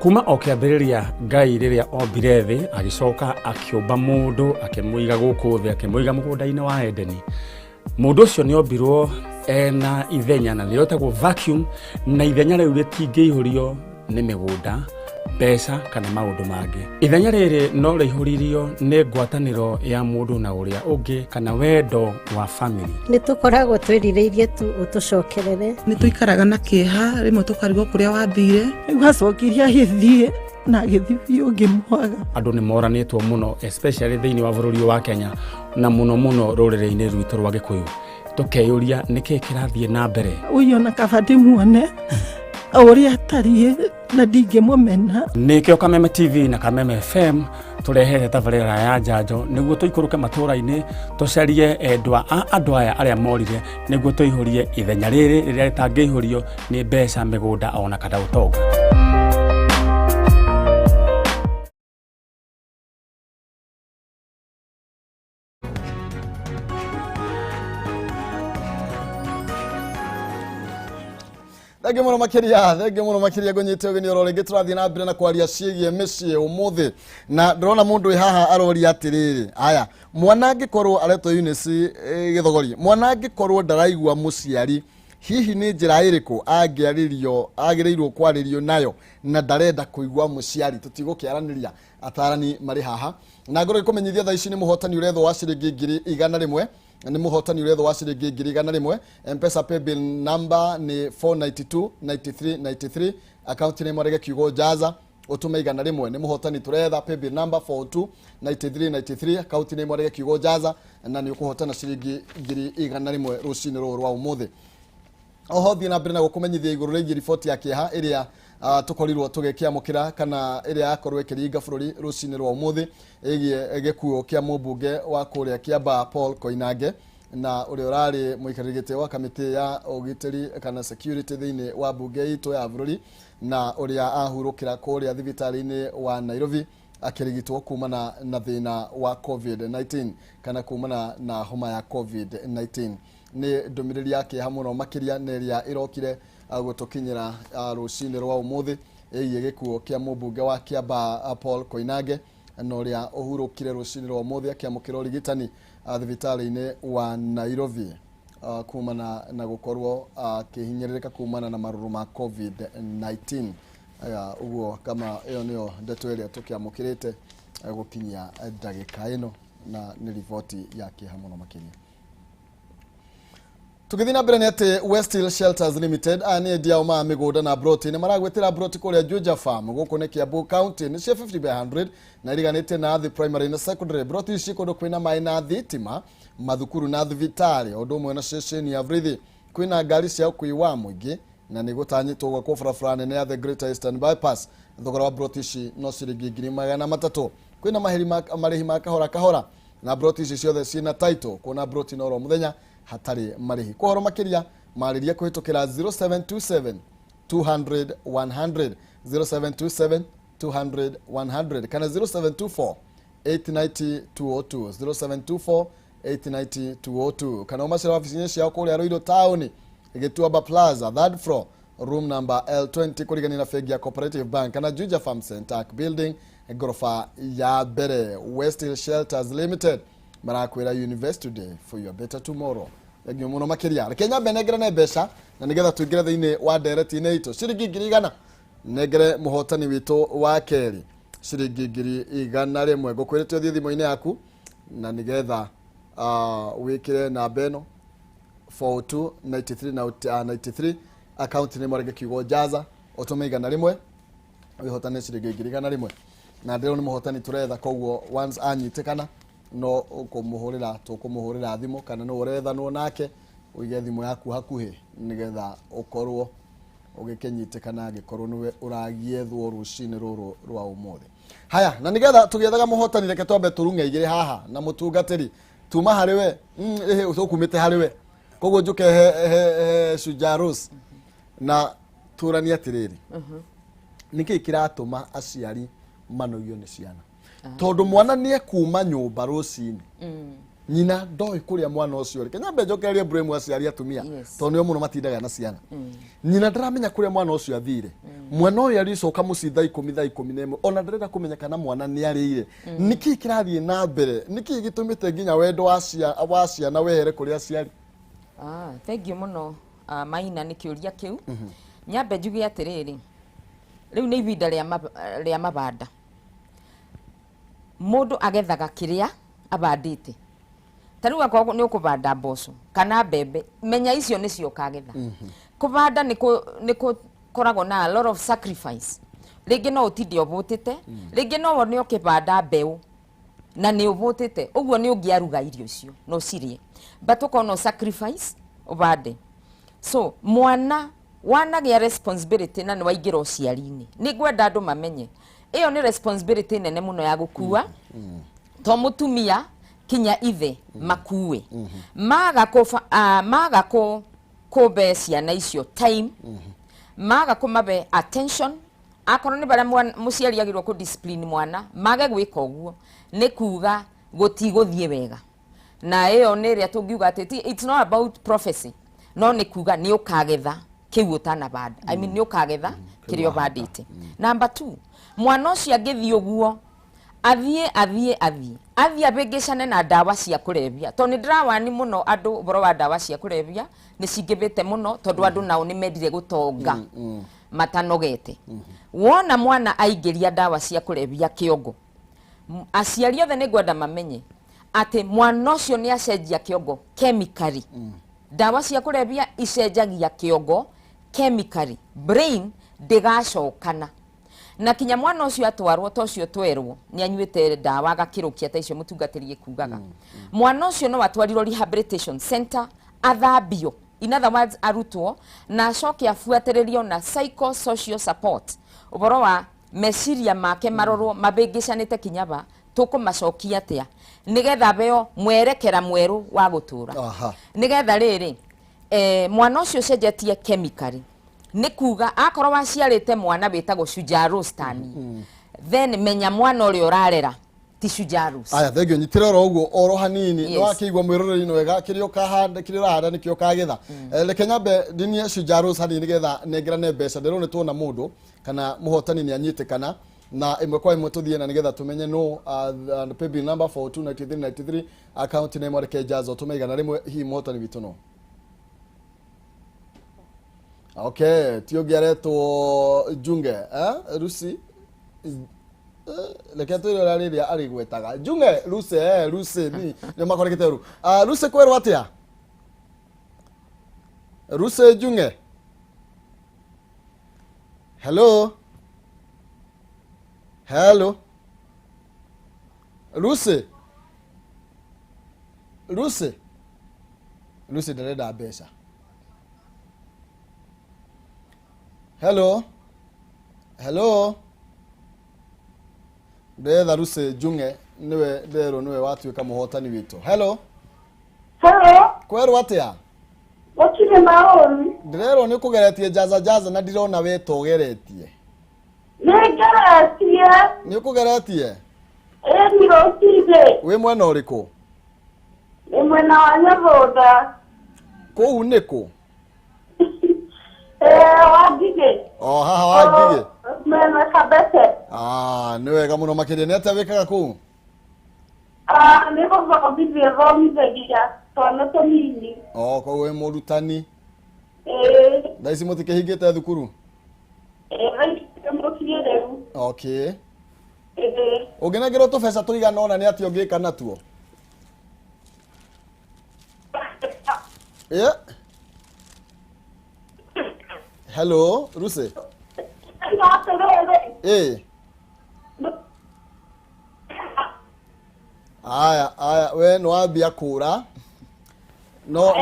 Kuma o kĩambĩrĩria, Ngai rĩrĩa ombire thĩ, agĩcoka akĩũmba mũndũ, akĩmũiga gũkũ thĩ, akĩmũiga mũgũnda-inĩ wa Edeni. Mũndũ ũcio nĩ ombirwo ena ithenya, na nĩrĩo ĩtagwo vacuum, na ithenya rĩu rĩtingĩihũrio nĩ mĩgũnda, mbeca kana maũndũ mangĩ. Ithenya rĩrĩ no rĩihũririo nĩ ngwatanĩro ya mũndũ na ũrĩa ũngĩ, kana wendo wa family. Nĩ tũkoragwo twĩrirĩirie tu ũtũcokerere. Nĩ tũikaraga na kĩeha, rĩmwe tũkarigwo kũrĩa wathire. Rĩu acokire agĩthiĩ na agĩthiĩ biũ ngĩmwaga. Andũ nĩ moranĩtwo mũno, especially thĩinĩ wa bũrũri ũyũ wa Kenya, na mũno mũno rũrĩrĩ-inĩ rwitũ rwa Gĩkũyũ. Tũkeyũria nĩkĩĩ kĩrathiĩ na mbere. Ũyũ ona kaba ndĩmuone o ũrĩa atariĩ na ndingĩmũmena. Nĩkĩo Kameme TV na Kameme FM tũrehete tabarĩra ya njanjo, nĩguo tũikũrũke matũũra-inĩ, tũcarie endwa a andũ aya arĩa morire, nĩguo tũihũrie ithenya rĩrĩ rĩrĩa rĩtangĩihũrio nĩ mbeca, mĩgũnda ona kana ũtonga. Thengiũ mũno makĩria, thengiũ mũno makĩria. Ngũnyite ũgeni oro rĩngĩ. Tũrathiĩ na mbere na kwaria ciĩgiĩ mĩciĩ ũmũthĩ, na ndĩrona mũndũ wĩ haha aroria atĩrĩrĩ, aya mwana angĩkorwo aretwo Eunice Gĩthogori, mwana angĩkorwo ndaraigua mũciari, hihi nĩ njĩra ĩrĩkũ angĩarĩrio, agĩrĩirwo kwarĩrio nayo na ndarenda kũigua mũciari? Tũtigũkĩaranĩria, atarani marĩ haha. Na ngorwo ngĩkũmenyithia thaa ici nĩ mũhotani ũrethwo wa ciringi 100,000, nĩ mũhotani ũrethwo wa ciringi 100,000. Mpesa paybill number nĩ 492 93 93, account name warege kiugo Jaza. Ũtũme 100 nĩ mũhotani tũretha. Paybill number 42 93 93, akaunti nĩ mwarĩge kiugo Jaza, na nĩ ũkũhotana ciringi 100,000 rũcinĩ rũrũ rwa ũmũthĩ. Oho thiĩ na mbere na gũkũmenyithia igũrũ rĩgiĩ riboti ya kĩeha ĩrĩa tũkorirwo tũgĩkĩamũkĩra, kana ĩrĩa yakorwo ĩkĩringa bũrũri rũcinĩ rwa ũmũthĩ, ĩgiĩ gĩkuũ kĩa mũmbunge wa kũrĩa Kiambaa Paul Koinange, na ũrĩa ũrarĩ mũikarĩri gĩtĩ wa kamĩtĩ ya ũgitĩri kana security thĩinĩ wa mbunge itũ ya bũrũri, na ũrĩa ahurũkĩra kũrĩa thibitarĩ-inĩ wa Nairobi akĩrigitwo kumana na thĩna wa COVID-19, kana kumana na homa ya COVID-19. Nĩ ndũmĩrĩri ya kĩeha mũno makĩria, nĩ ĩrĩa ĩrokire gũtũkinyĩra rũcinĩ rwa ũmũthĩ, ĩgiĩ gĩkuũ kĩa mũmbunge wa Kiambaa Paul Koinange, na ũrĩa ũhurũkire rũcinĩ rwa ũmũthĩ akĩamũkĩra ũrigitani thibitarĩ-inĩ wa Nairobi kumana na gũkorwo akĩhinyĩrĩrĩka kumana na marũrũ ma COVID-19. Aya, ũguo kama ĩyo nĩyo ndeto ĩrĩa tũkĩamũkĩrĩte gũkinyia ndagĩka ĩno, na nĩ riboti ya kĩeha mũno makĩria. Tũgĩthiĩ na mbere nĩ atĩ West Hill Shelters Limited, aya nĩ endia ao ma mĩgũnda na broti, nĩ maragwĩtĩra broti kũrĩa Juja Farm, gũkũ nĩ Kiambu County. Nĩ cia 50 by 100 na iriganĩtie na Athi Primary na Secondary. Broti ici kũndũ kwĩna maĩ na thitima, mathukuru na thibitarĩ, o ũndũ ũmwe na ceceni ya borithi. Kwĩna ngari cia ũkui wa mũingĩ, na nĩ gũtanyĩtwo gwakwo barabara nene ya the Greater Eastern Bypass. Thogora wa broti ici no ciringi 300,000. Kwĩna marĩhi ma kahora kahora, na broti ici ciothe ciĩna title. Kuona broti no ro mũthenya hatarĩ marĩhi. Kwa ũhoro makĩria, marĩria kũhĩtũkĩra 0727 200 100, 0727 200 100, kana 0724 890 202, 0724 890 202, kana ũmacĩra wabici-inĩ ciao kũrĩa Ruiru Town, Gĩtuamba Plaza, third floor, room number L20, kũrigania na bengi ya Cooperative Bank, kana Juja Farm Center building, ngoroba ya mbere. West Hill Shelters Limited marakwĩra, "Invest today for your better tomorrow." Thengiũ mũno makĩria. Reke nyambe nengerane mbeca na nĩgetha tũingĩre thĩinĩ wa ndereti-inĩ itũ. Ciringi 100,000 nengere mũhotani witũ wa kerĩ, ciringi 100,000. Ngũkwĩrĩte ũthiĩ thimũ-inĩ yaku na nĩgetha wĩkĩre namba ĩno 42 93 na 93, akaunti nĩ mwarĩge kiugo Jaza, ũtũme 100, wĩhotane ciringi 100,000. Na ndĩrwo nĩ mũhotani tũretha, koguo once anyitĩkana no kũmũhũrĩra, tũkũmũhũrĩra thimũ, kana no ũrethanwo nake. Ũige thimũ yaku hakuhĩ nĩgetha ũkorwo ũgĩkĩnyitĩkana angĩkorwo nĩwe ũragiethwo rũcinĩ rũrũ rwa ũmũthĩ. Haya, na nĩgetha tũgĩethaga mũhotani, reke twambe tũrung'e igĩrĩ haha na mũtungatĩri. Tuma harĩ we, tũkumĩte harĩ we, koguo njũke he Shujaa Rose na tũranie atĩrĩrĩ, nĩkĩĩ kĩratũma aciari manogio nĩ ciana? Tondũ mwana nĩ ekuma nyũmba rũcinĩ, nyina ndoĩ kũrĩa mwana ũcio rĩ. Kenya mbe njokererie blame aciari atumia, tondũ nĩo mũno matindaga na ciana. Nyina ndaramenya kũrĩa mwana ũcio athire. Mwana ũyũ aricoka mũciĩ thaa 10, thaa 11, ona ndarenda kũmenya kana mwana nĩ arĩire. Nĩkĩĩ kĩrathiĩ na mbere? Nĩkĩĩ gĩtũmĩte nginya wendo wa ciana wehere kũrĩ aciari? Ah, thank you mũno, Maina, nĩ kĩũria kĩu. Nyambe njuge atĩrĩrĩ, rĩu nĩ ihinda rĩa mabanda. Mũndũ agethaga kĩrĩa abandĩte. Ta rĩu akorwo nĩ ũkũbanda mboco kana mbembe, menya icio nĩcio ũkagetha. Kũbanda nĩ kũkoragwo na a lot of sacrifice. Rĩngĩ no ũtinde ũbũtĩte, rĩngĩ no wone ũkĩbanda mbeũ na nĩ ũbũtĩte ũguo nĩ ũngĩaruga irio icio na ũcirĩe, but ũkorwo no sacrifice ũbande. So mwana wanagĩa responsibility na nĩ waingĩra ũciari-inĩ, nĩ ngwenda andũ mamenye ĩyo nĩ responsibility nene mũno ya gũkua, to mũtumia kinya ithe makue. Maga maga kũbe ciana icio time, maga kũmabe attention, akorwo nĩ barĩa mũciari agĩrĩirwo kũ discipline mwana, mage gwĩka ũguo, nĩ kuga gũtigũthiĩ wega. Na ĩyo nĩ ĩrĩa tũngiuga atĩ it's not about prophecy, no nĩ kuga nĩ ũkagetha kĩu ũtanabanda, I mean, nĩ ũkagetha kĩrĩa ũbandĩte. Number two, mwana ũcio angĩthiĩ ũguo, athiĩ athiĩ athiĩ athiĩ abĩngĩcane na ndawa cia kũrebia, tondũ nĩ ndĩrawani mũno andũ ũhoro wa ndawa cia kũrebia nĩ cingĩbĩte mũno, tondũ andũ nao nĩ mendire gũtonga matanogete. Wona mwana aingĩria ndawa cia kũrebia kĩongo, aciari othe nĩ ngwenda mamenye atĩ mwana ũcio nĩ acenjia kĩongo chemically. Ndawa cia kũrebia icenjagia kĩongo chemically, brain ndĩgacokana. Na kinya mwana ũcio atwarwo ta ũcio twerwo nĩ anyuĩte ndawa agakĩrũkia ta icio mũtungatĩri ekugaga. Mwana ũcio no atwarirwo rehabilitation center athambio, in other words arutwo na acoke abuatĩrĩrio na psychosocial support, ũhoro wa meciria make marorwo mabĩngĩcanĩte kinyaba tũkũmacokia atĩa nĩgetha beo mwerekera mwerũ wa gũtũra. Nĩgetha rĩrĩ mwana ũcio ũcenjetie chemically, nĩ kuga akorwo waciarĩte mwana wĩtagwo Shujaa Rose tani, then menya mwana ũrĩa ũrarera ti Shujaa Rose. Aya, thengio nyitĩre oro ũguo oro hanini. Nĩ wakĩigua mwĩroreri-inĩ wega, kĩrĩa ũkahanda, kĩrĩa ũrahanda nĩkĩo ũkagetha. Reke nyambe ndinie Shujaa Rose hanini nĩgetha nengerane mbeca. Ndĩrona nĩ tuona mũndũ kana mũhotani nĩ anyitĩkana na ĩmwe kwa ĩmwe tũthiĩ na nĩgetha tũmenye no paybill number 429393, account name Reke Jazo, tũme 100. Hihi mũhotani witũ no okay ti ũngĩ aretwo Junge, eh? Rusi, reke twĩre ũrĩa rĩrĩa arĩgwetaga Junge Ruse, Ruse ni nĩ makorekete ru. Ruse kwerwo atĩa Ruse Junge? Hello, hello, Ruse, Ruse, Ruse ndarenda mbeca. Hello, hello, ndetha Ruse Junge, niwe nderwo niwe watuĩka mũhotani witũ. Hello. Hello. Kwerwo atĩa? Gũtirĩ maũru. Ndĩrerwo nĩ ũkũgeretie jaza jaza na ndirona we togeretie. Nĩ ngeretie. Nĩ ũkũgeretie? Ĩni rũcinĩ. Wĩ mwena ũrĩkũ? Nĩ mwena wa Nyabũnda. Kũu nĩ kũ? Wa Ngigĩ. O haha wa Ngigĩ. Mwena Kabete. Ah, nĩ wega mũno makĩria. Nĩ atĩa wĩkaga kũu? Nĩ gũthomithia thomithagia twana tũnini. O koguo wĩ mũrutani. Ĩĩ. Thaa ici mũtikĩhingĩte thukuru? Ĩĩ, thaa ici twĩ mũciĩ rĩu. Okay. Ĩĩ. Ũngĩnengerwo tũbeca tũigana ũna nĩ atĩa ũngĩka natuo? Yeah. Hello, Ruse. Atĩrĩrĩ. Aya, aya, we nĩ wambia kũra. No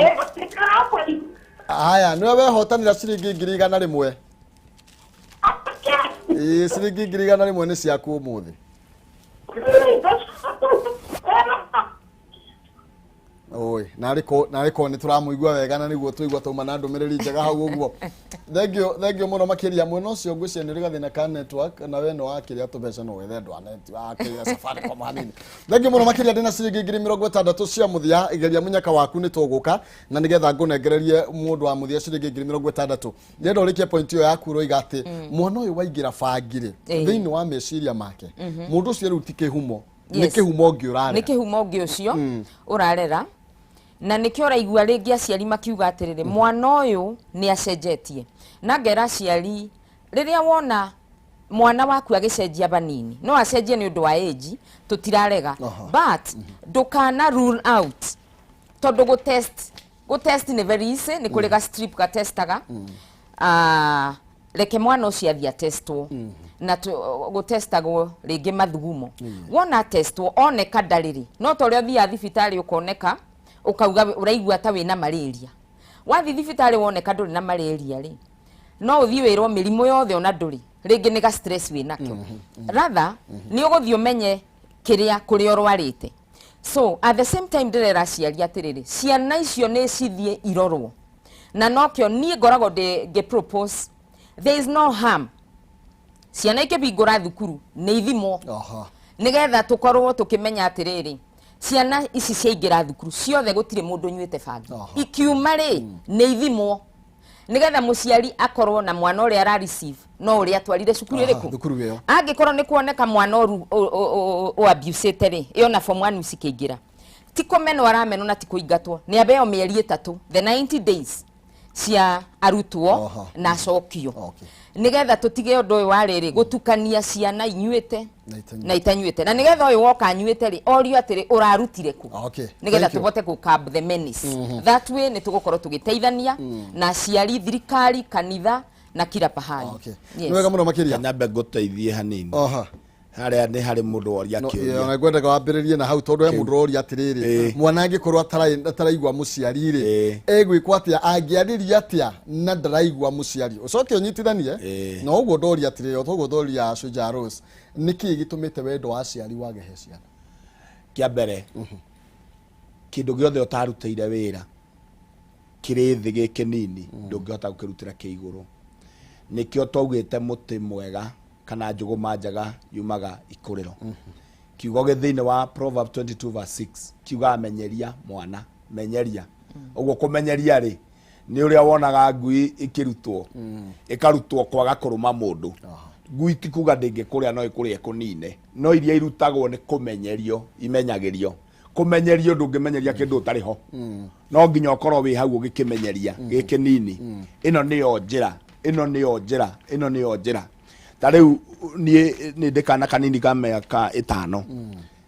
aya, nĩwe wehotanĩra ciringi 100,000. Ĩĩ, ciringi 100,000 nĩ ciaku ũmũthĩ. Oi, narĩ ko nĩ tũramũigua wega na nĩguo tũigua tauma na ndũmĩrĩri njega hau ũguo. Thengio, thengio mũno makĩria. Mwena ũcio ngwĩciria nĩ ũrĩ gathĩna ka network na we no wakĩrĩa tũbeca no wethe andũ a network ya Safaricom hanini. Thengio mũno makĩria. Ndĩna ciringi 60,000 cia mũthia. Geria mũnyaka waku nĩ tũgũka na nĩgetha ngũnengererie mũndũ wa mũthia ciringi 60,000. Ndĩrenda ũrĩkie point ĩyo yaku ũroiga atĩ mwana ũyũ waingĩra bangi-rĩ, thĩinĩ wa meciria make mũndũ ũcio rĩu ti kĩhumo, nĩ kĩhumo ũngĩ ũrarera. Nĩ kĩhumo ũngĩ ũcio ũrarera, na nĩkĩo ũraigua rĩngĩ aciari makiuga atĩrĩrĩ, mwana ũyũ nĩ acenjetie. Na ngera aciari, rĩrĩa wona mwana waku agĩcenjia vanini, no acenjie nĩ ũndũ wa age, tũtirarega, but ndũkana rule out, tondũ gũ test nĩ very easy, nĩ kũrĩ ga strip gatestaga. Reke mwana ũcio athiĩ atestwo na gũtestagwo rĩngĩ mathugumo. Wona testwo oneka ndarĩrĩ, no ta ũrĩa ũthiaga thibitarĩ ũkoneka ũkauga ũraigua ta wĩna malaria, wathiĩ thibitarĩ woneka ndũrĩ na malaria rĩ, no ũthiĩ wĩrwo mĩrimũ yothe ona ndũrĩ, rĩngĩ nĩ ga stress wĩnakĩo. Rather nĩ ũgũthiĩ ũmenye kĩrĩa kũrĩa ũrwarĩte. So at the same time ndĩrera aciari atĩrĩrĩ, ciana icio nĩ cithiĩ irorwo, na nokĩo niĩ ngoragwo ndĩ ngĩ propose there is no harm ciana ikĩhingũra thukuru nĩ ithimwo, nĩgetha tũkorwo tũkĩmenya atĩrĩrĩ, ciana ici ciaingĩra thukuru ciothe gũtirĩ mũndũ ũnyuĩte bangi. Ikiuma rĩ, nĩ ithimwo nĩgetha mũciari akorwo na mwana ũrĩa ara receive no ũrĩa atwarire cukuru ĩrĩkũ. Thukuru ĩyo. Angĩkorwo nĩ kuoneka mwana ũru ũ abusĩte rĩ, ĩyo na form 1 cikĩingĩra ti kũmenwo aramenwo na ti kũingatwo, nĩ abeo mĩeri 3, the 90 days cia arutwo, na acokio, nĩgetha tũtige ũndũ ũyũ wa rĩrĩ gũtukania ciana inyuĩte Na itanyuĩte. Na itanyuĩte, na nĩgetha ũyũ woka anyuĩte rĩ, orio atĩrĩ, ũrarutire kũ? Nĩgetha Thank you. tũvote kũ curb the menace. That way nĩ tũgũkorwo tũgĩteithania na aciari, thirikari, kanitha. Na kila pahali. Yes. Nĩ wega mũno makĩria. Nyambe ngũteithie hanini. Aha. Harĩa nĩ harĩ mũndũ woria No, kĩũria. ona ngwendaga wambĩrĩrie na hau tondũ he mũndũ ũroria atĩrĩrĩ, mwana angĩkorwo ataraigua mũciari rĩ, egwĩkwo atĩa, angĩarĩria atĩa na ndaraigua mũciari? Ũcoke ũnyitithanie na ũguo ndoria atĩrĩrĩ, o toguo ndoria Shujaa Rose, nĩkĩĩ gĩtũmĩte wendo wa aciari wage he ciana? Kĩa mbere, kĩndũ gĩothe ũtarutĩire wĩra kĩrĩ thĩ gĩ kĩnini, ndũngĩhota gũkĩrutĩra kĩ igũrũ. Nĩkĩo twaugĩte mũtĩ mwega kana njũgũma njega yumaga ikũrĩro. Kiugo gĩ thĩinĩ wa Proverb 22 verse 6 kiugaga menyeria mwana, menyeria. Ũguo kũmenyeria rĩ, nĩ ũrĩa wonaga ngui ĩkĩrutwo, ĩkarutwo kwaga kũrũma mũndũ. Ngui ti kuga ndĩngĩkũrĩa, no ĩkũrĩe kũnine, no iria irutagwo nĩ kũmenyerio, imenyagĩrio. Kũmenyerio, ndũngĩmenyeria kĩndũ ũtarĩ ho, no nginya ũkorwo wĩ hau ũgĩkĩmenyeria gĩ kĩnini. Ĩno nĩyo njĩra, ĩno nĩyo njĩra, ĩno nĩyo njĩra. Ta rĩu niĩ nĩ ndĩ kana kanini ka mĩaka 5.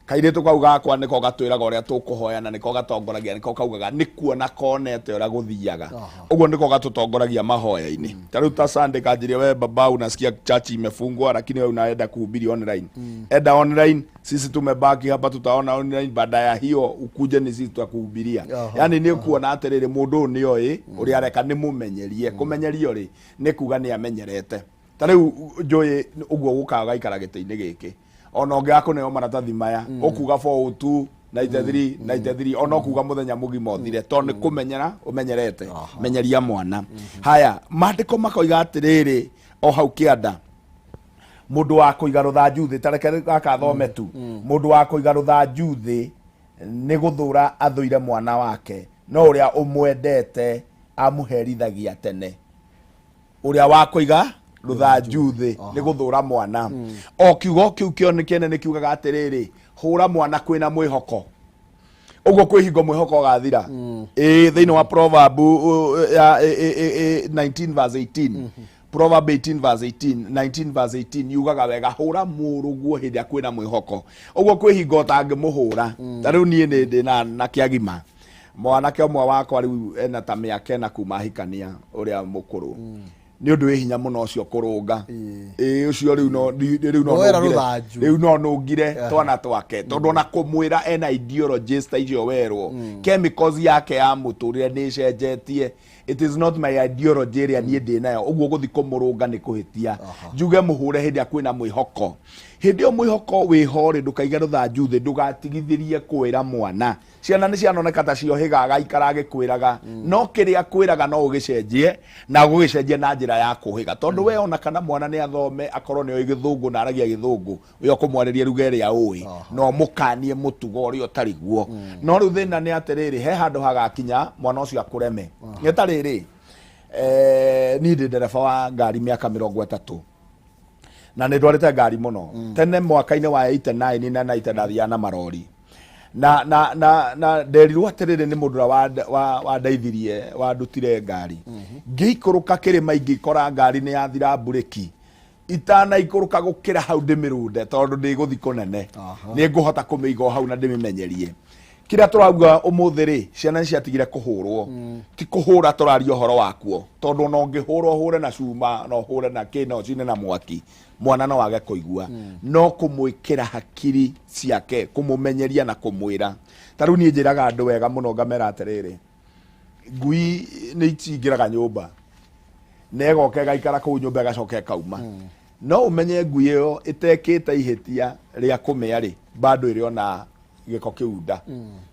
Kairĩtu kau gakwa nĩko gatwĩraga ũrĩa tũkũhoya na nĩko gatongoragia, nĩko kaugaga nĩ kuona konete ũrĩa gũthiaga. Ũguo nĩko gatũtongoragia mahoya-inĩ. Ta rĩu ta Sunday kanjĩria, we baba, unasikia church imefungwa lakini wewe unaenda kuhubiri online. Enda online, sisi tumebaki hapa, tutaona online baada ya hiyo ukuje ni sisi tutakuhubiria. Yani nĩ kuona atĩrĩrĩ, mũndũ ũyũ nĩoĩ ũrĩa areka, nĩ mũmenyerie. Kũmenyerio rĩ, nĩ kuga nĩ amenyerete. Ta rĩu njũĩ ũguo gũkaga gaikara gĩtĩ-inĩ gĩkĩ, ona ũngĩaga kũneo maratathi maya, ũkuga 402 93 93, ona ũkuga mũthenya mũgima ũthire, tondũ nĩ kũmenyera ũmenyerete. Menyeria mwana. Haya, maandĩko makoiga atĩrĩrĩ, o hau kĩanda, mũndũ wa kũiga rũthanju thĩ, ta reke gaka thome tu, mũndũ wa kũiga rũthanju thĩ nĩ gũthũra athũire mwana wake, no ũrĩa ũmwendete amũherithagia tene. Ũrĩa wa kũiga rũthanju thĩ nĩ gũthũra mwana. O kiugo kĩu kĩo kĩene nĩ kiugaga atĩrĩrĩ, hũra mwana kwĩna mwĩhoko, ũguo kwĩ hingo mwĩhoko ũgathira. Ĩĩ, thĩinĩ wa Proverb ya 19 verse 18, Proverb 18 verse 18, 19 verse 18 yugaga wega, hũra mũrũguo hĩndĩ ĩrĩa kwĩna mwĩhoko. Ũguo kwĩ hingo ũtangĩmũhũra. Ta rĩu niĩ nĩ ndĩ na kĩagima mwanake ũmwe wakwa rĩu ena ta mĩaka 4 kuma ahikania ũrĩa mũkũrũ. Nĩ ũndũ wĩ hinya mũno ũcio kũrũnga. Ĩĩ, ũcio rĩu no rĩu no Woera nũngire. rũthanju. Rĩu no nũngire twana twake, tondũ ona kũmwĩra ena ideologies ta icio werwo, chemicals yake ya mũtũrĩre nĩ ĩcenjetie. It is not my ideology ĩrĩa niĩ ndĩ nayo. Ũguo gũthi kũmũrũnga nĩ kũhĩtia. Njuge mũhũre hĩndĩ ĩrĩa kwĩna mwĩhoko. Hĩndĩ ĩyo mwĩhoko wĩho rĩ, ndũkaige rũthanju thĩ, ndũgatigithĩrie kwĩra mwana. Ciana nĩ cianoneka ta ciohĩga agaikara agĩkwĩraga, no kĩrĩa kwĩraga no ũgĩcenjie, na ũgĩcenjie na njĩra ya kũhĩga, tondũ we ona kana mwana nĩ athome, akorwo nĩ oĩ gĩthũngũ na aragia gĩthũngũ, we ũkũmwarĩria ruga ĩrĩa ũĩ, na ũmũkanie mũtugo ũrĩa ũtarĩ guo. No rĩu thĩna nĩ atĩrĩrĩ, he handũ hagakinya mwana ũcio akũreme. Nĩ ta rĩrĩ, niĩ ndĩ ndereba wa ngari mĩaka 30 na nĩ ndwarĩte ngari mũno. Tene mwaka-inĩ wa 89 na 90 ndathiaga na marori na nderirwo atĩrĩrĩ, nĩ mũndũ ũrĩa wandeithirie, wandutire ngari. Ngĩikũrũka kĩrĩma, ingĩkora ngari nĩ yathira mburĩki, itanaikũrũka gũkĩra hau ndĩmĩrũnde, tondũ ndĩgũthi kũnene, nĩ ngũhota kũmĩiga o hau na ndĩmĩmenyerie. Kĩrĩa tũrauga ũmũthĩ rĩ, ciana nĩ ciatigire kũhũrwo. Ti kũhũra tũraria ũhoro wakuo, tondũ ona ũngĩhũra, ũhũre na cuma na ũhũre na kĩ na ũcine na mwaki, mwana no age kũigua. No kũmwĩkĩra hakiri ciake, kũmũmenyeria na kũmwĩra. Ta rĩu niĩ njĩraga andũ wega mũno, ngamera atĩrĩrĩ, ngui nĩ cingĩraga nyũmba na ĩgoka ĩgaikara kũu nyũmba, ĩgacoka ĩkauma. No ũmenye ngui ĩyo ĩtekĩte ihĩtia rĩa kũmĩa rĩ, bado ĩrĩ ona gĩko kĩu nda,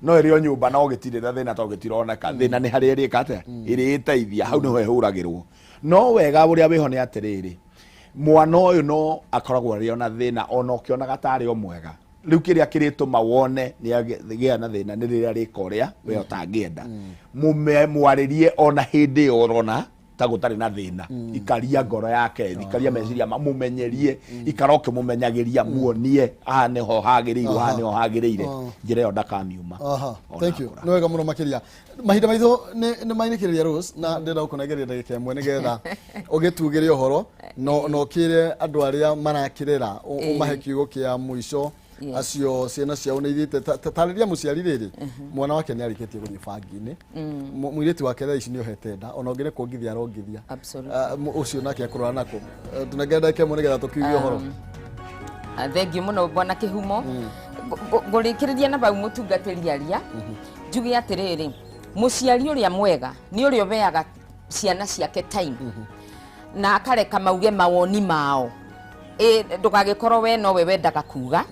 no ĩrĩ o nyũmba, no gĩtirĩ na thĩna tondũ gĩtironeka. Thĩna nĩ harĩa ĩrĩka atĩa, ĩrĩĩteithia, hau nĩho ĩhũragĩrwo. No wega ũrĩa wĩho nĩ atĩrĩrĩ, mwana ũyũ no akoragwo arĩ ona thĩna, ona ũkĩonaga tarĩ o mwega. Rĩu kĩrĩa kĩrĩtũma wone nĩ agĩa na thĩna nĩ rĩrĩa rĩka ũrĩa we ũtangĩenda. Mwarĩrie ona hĩndĩ ĩyo ũrona ta gũtarĩ na thĩna. Ikaria ngoro yake, ikaria meciria ma mũmenyerie, ikara ũkĩmũmenyagĩria, muonie haha nĩho hagĩrĩirwo, haha nĩho hagĩrĩire. Njĩra ĩyo ndakamiuma. Thank you, nĩ wega mũno makĩria. Mahinda maitũ nĩ mainĩkĩrĩria, Rose, na ndĩrenda gũkũnengeria ndagĩka 1 nĩgetha ũgĩtugĩre ũhoro no ũkĩre andũ arĩa marakĩrĩra, ũmahe kiugo kĩa mũico. Yes. Acio ciana ciao nĩ ithiĩte. Tarĩria mũciari rĩrĩ, mwana wake nĩ arĩkĩtie gũthiĩ bangi-inĩ. Mũirĩtu wake thaa ici nĩ ohete nda, ona ũngĩ nĩ kuongithia arongithia. Absolutely. Ah, ũcio nake akũrora nako. Tũnengere ndagĩka 1 nĩgetha tũkiuge ũhoro. Thengiũ mũno, bwana Kĩhumo. Ngũrĩkĩrĩria na bau mũtungatĩri aria, njuge atĩrĩrĩ, mũciari ũrĩa mwega nĩ ũrĩa ũheaga ciana ciake time na akareka mauge mawoni mao. Ndũgagĩkorwo we nowe wendaga kuga,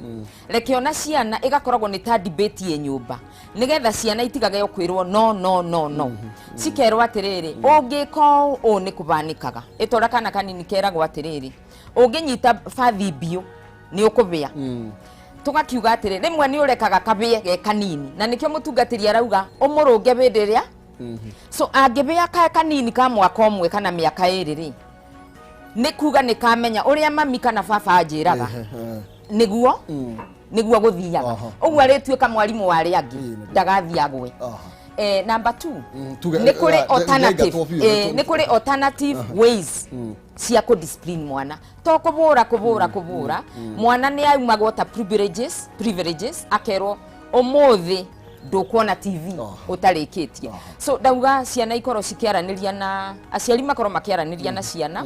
reke ona ciana ĩgakoragwo nĩ ta debate ĩ nyũmba, nĩgetha ciana itigage kwĩrwo no, no, no, no, cikerwo atĩrĩrĩ, ũngĩka ũũ nĩ kũbanĩkaga. Ĩtora kana kanini keragwo atĩrĩrĩ, ũngĩnyita bathi mbiũ nĩ ũkũbĩa. Tũgakiuga atĩrĩ, rĩmwe nĩ ũrekaga kabĩe ge kanini, na nĩkĩo mũtungatĩri arauga ũmũrũnge hĩndĩ ĩrĩa so angĩbĩa ka kanini ka mwaka 1 kana mĩaka 2 rĩ, nĩ kuga nĩ kamenya ũrĩa mami kana baba anjĩraga nĩguo gũthiaga. Ũguo arĩtuĩka mwarimũ wa arĩa angĩ, ndagathiĩ agwe. Number two, nĩ kũrĩ alternative, nĩaingatwo biũ, nĩ kũrĩ alternative ways cia kũ discipline mwana, to kũbũra, kũbũra, kũbũra mwana. Nĩ aumagwo ta privileges, akerwo ũmũthĩ ndũkuona TV ũtarĩkĩtie. So ndauga ciana ikorwo cikĩaranĩria na aciari, makorwo makĩaranĩria na ciana,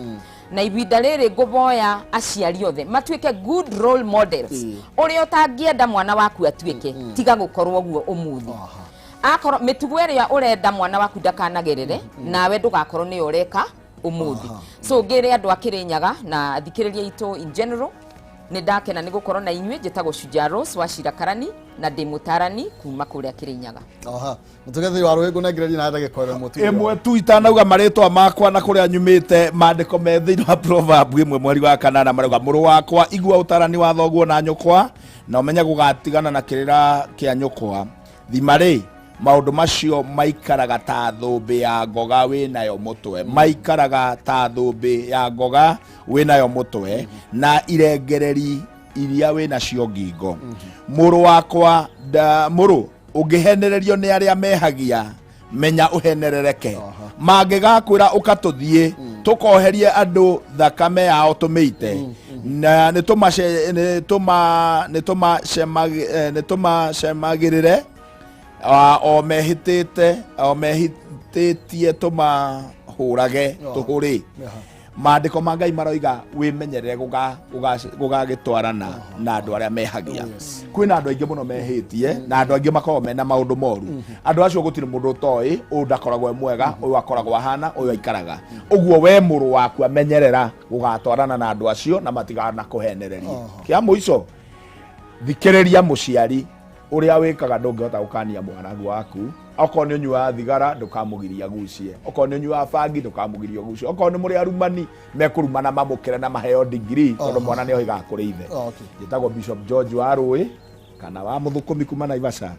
na ibinda rĩrĩ ngũboya aciari othe matuĩke good role models. Ũrĩa ũtangĩenda mwana waku atuĩke, tiga gũkorwo guo ũmũthĩ. Akorwo mĩtugo ĩrĩa ũrenda mwana waku ndakanagerere, nawe ndũgakorwo nĩyo ũreka ũmũthĩ. So ngĩrĩ andũ a Kĩrĩnyaga na athikĩrĩria itũ in general, nĩ ndakena nĩ gũkorwo na inyuĩ. Njĩtagwo Shujaa Rose wa Cira Karani na ndĩ mũtarani kuma kũrĩa Kĩrĩnyaga. Aha, mũtungatĩri wa rũĩ, ngũnengereria na ndagĩka 1 tu. 1 tu, itanauga marĩtwa makwa na kũrĩa nyumĩte. Maandĩko me thĩinĩ wa Proverb 1 mweri wa 8 marauga, "Mũrũ wakwa, igua ũtarani wa thoguo na nyũkwa, na ũmenye gũgatigana na kĩrĩra kĩa nyũkwa. Thima rĩ, maũndũ macio maikaraga ta thũmbĩ ya ngoga wĩnayo mũtwe, maikaraga ta thũmbĩ ya ngoga wĩnayo mũtwe na irengereri iria wĩnacio ngingo. Mũrũ wakwa mũrũ, ũngĩhenererio nĩ arĩa mehagia, menya ũhenerereke. Mangĩgakwĩra, 'Ũka tũthiĩ tũkoherie andũ thakame yao tũmĩite,' na nĩ tũmacemagĩrĩre o mehĩtĩte, o mehĩtĩtie tũmahũrage tũhũrĩ." Maandĩko ma Ngai maroiga wĩmenyerere gũgagĩtwarana na andũ arĩa mehagia. Kwĩna andũ aingĩ mũno mehĩtie, na andũ aingĩ makoragwo mena maũndũ moru. Andũ acio gũtirĩ mũndũ ũtoĩ, ũyũ ndakoragwo e mwega, ũyũ akoragwo ahana, ũyũ aikaraga ũguo. We mũrũ waku, amenyerera gũgatwarana na andũ acio na matiganakũhenererie. Kĩa mũico, thikĩrĩria mũciari ũrĩa wĩkaga. Ndũngĩhota gũkania mwana waku. Okorwo nĩ ũnyuaga thigara, ndũkamũgiria gucie. Okorwo nĩ ũnyuaga bangi, ndũkamũgiria gucie. Okorwo nĩ mũrĩ arumani, mekũrumana mamũkĩre na maheo degree, tondũ mwana nĩ oigaga kũrĩ ithe. Njĩtagwo Bishop George wa Rũĩ kana wa Mũthũkũmi kuma Naivasha.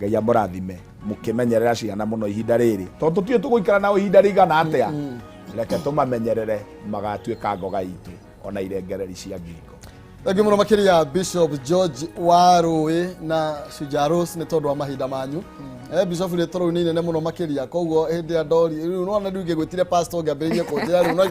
Ngai amũrathime mũkĩmenyerera ciana mũno ihinda rĩrĩ, tondũ tũtiũĩ tũgũikara nao ihinda rĩigana atĩa. Reke tũmamenyerere magatuĩka ngoga itũ ona irengereri cia ngingo. Thengiũ mũno makĩria, Bishop George wa Rũĩ na Shujaa Rose, nĩ tondũ wa mahinda manyu. Bishop, rĩtwa rĩu nĩ inene mũno makĩria, koguo hĩndĩ ya ndori rĩu nona rĩu ngĩgwĩtire pastor, ngĩambĩrĩria kũnjĩra rĩu no.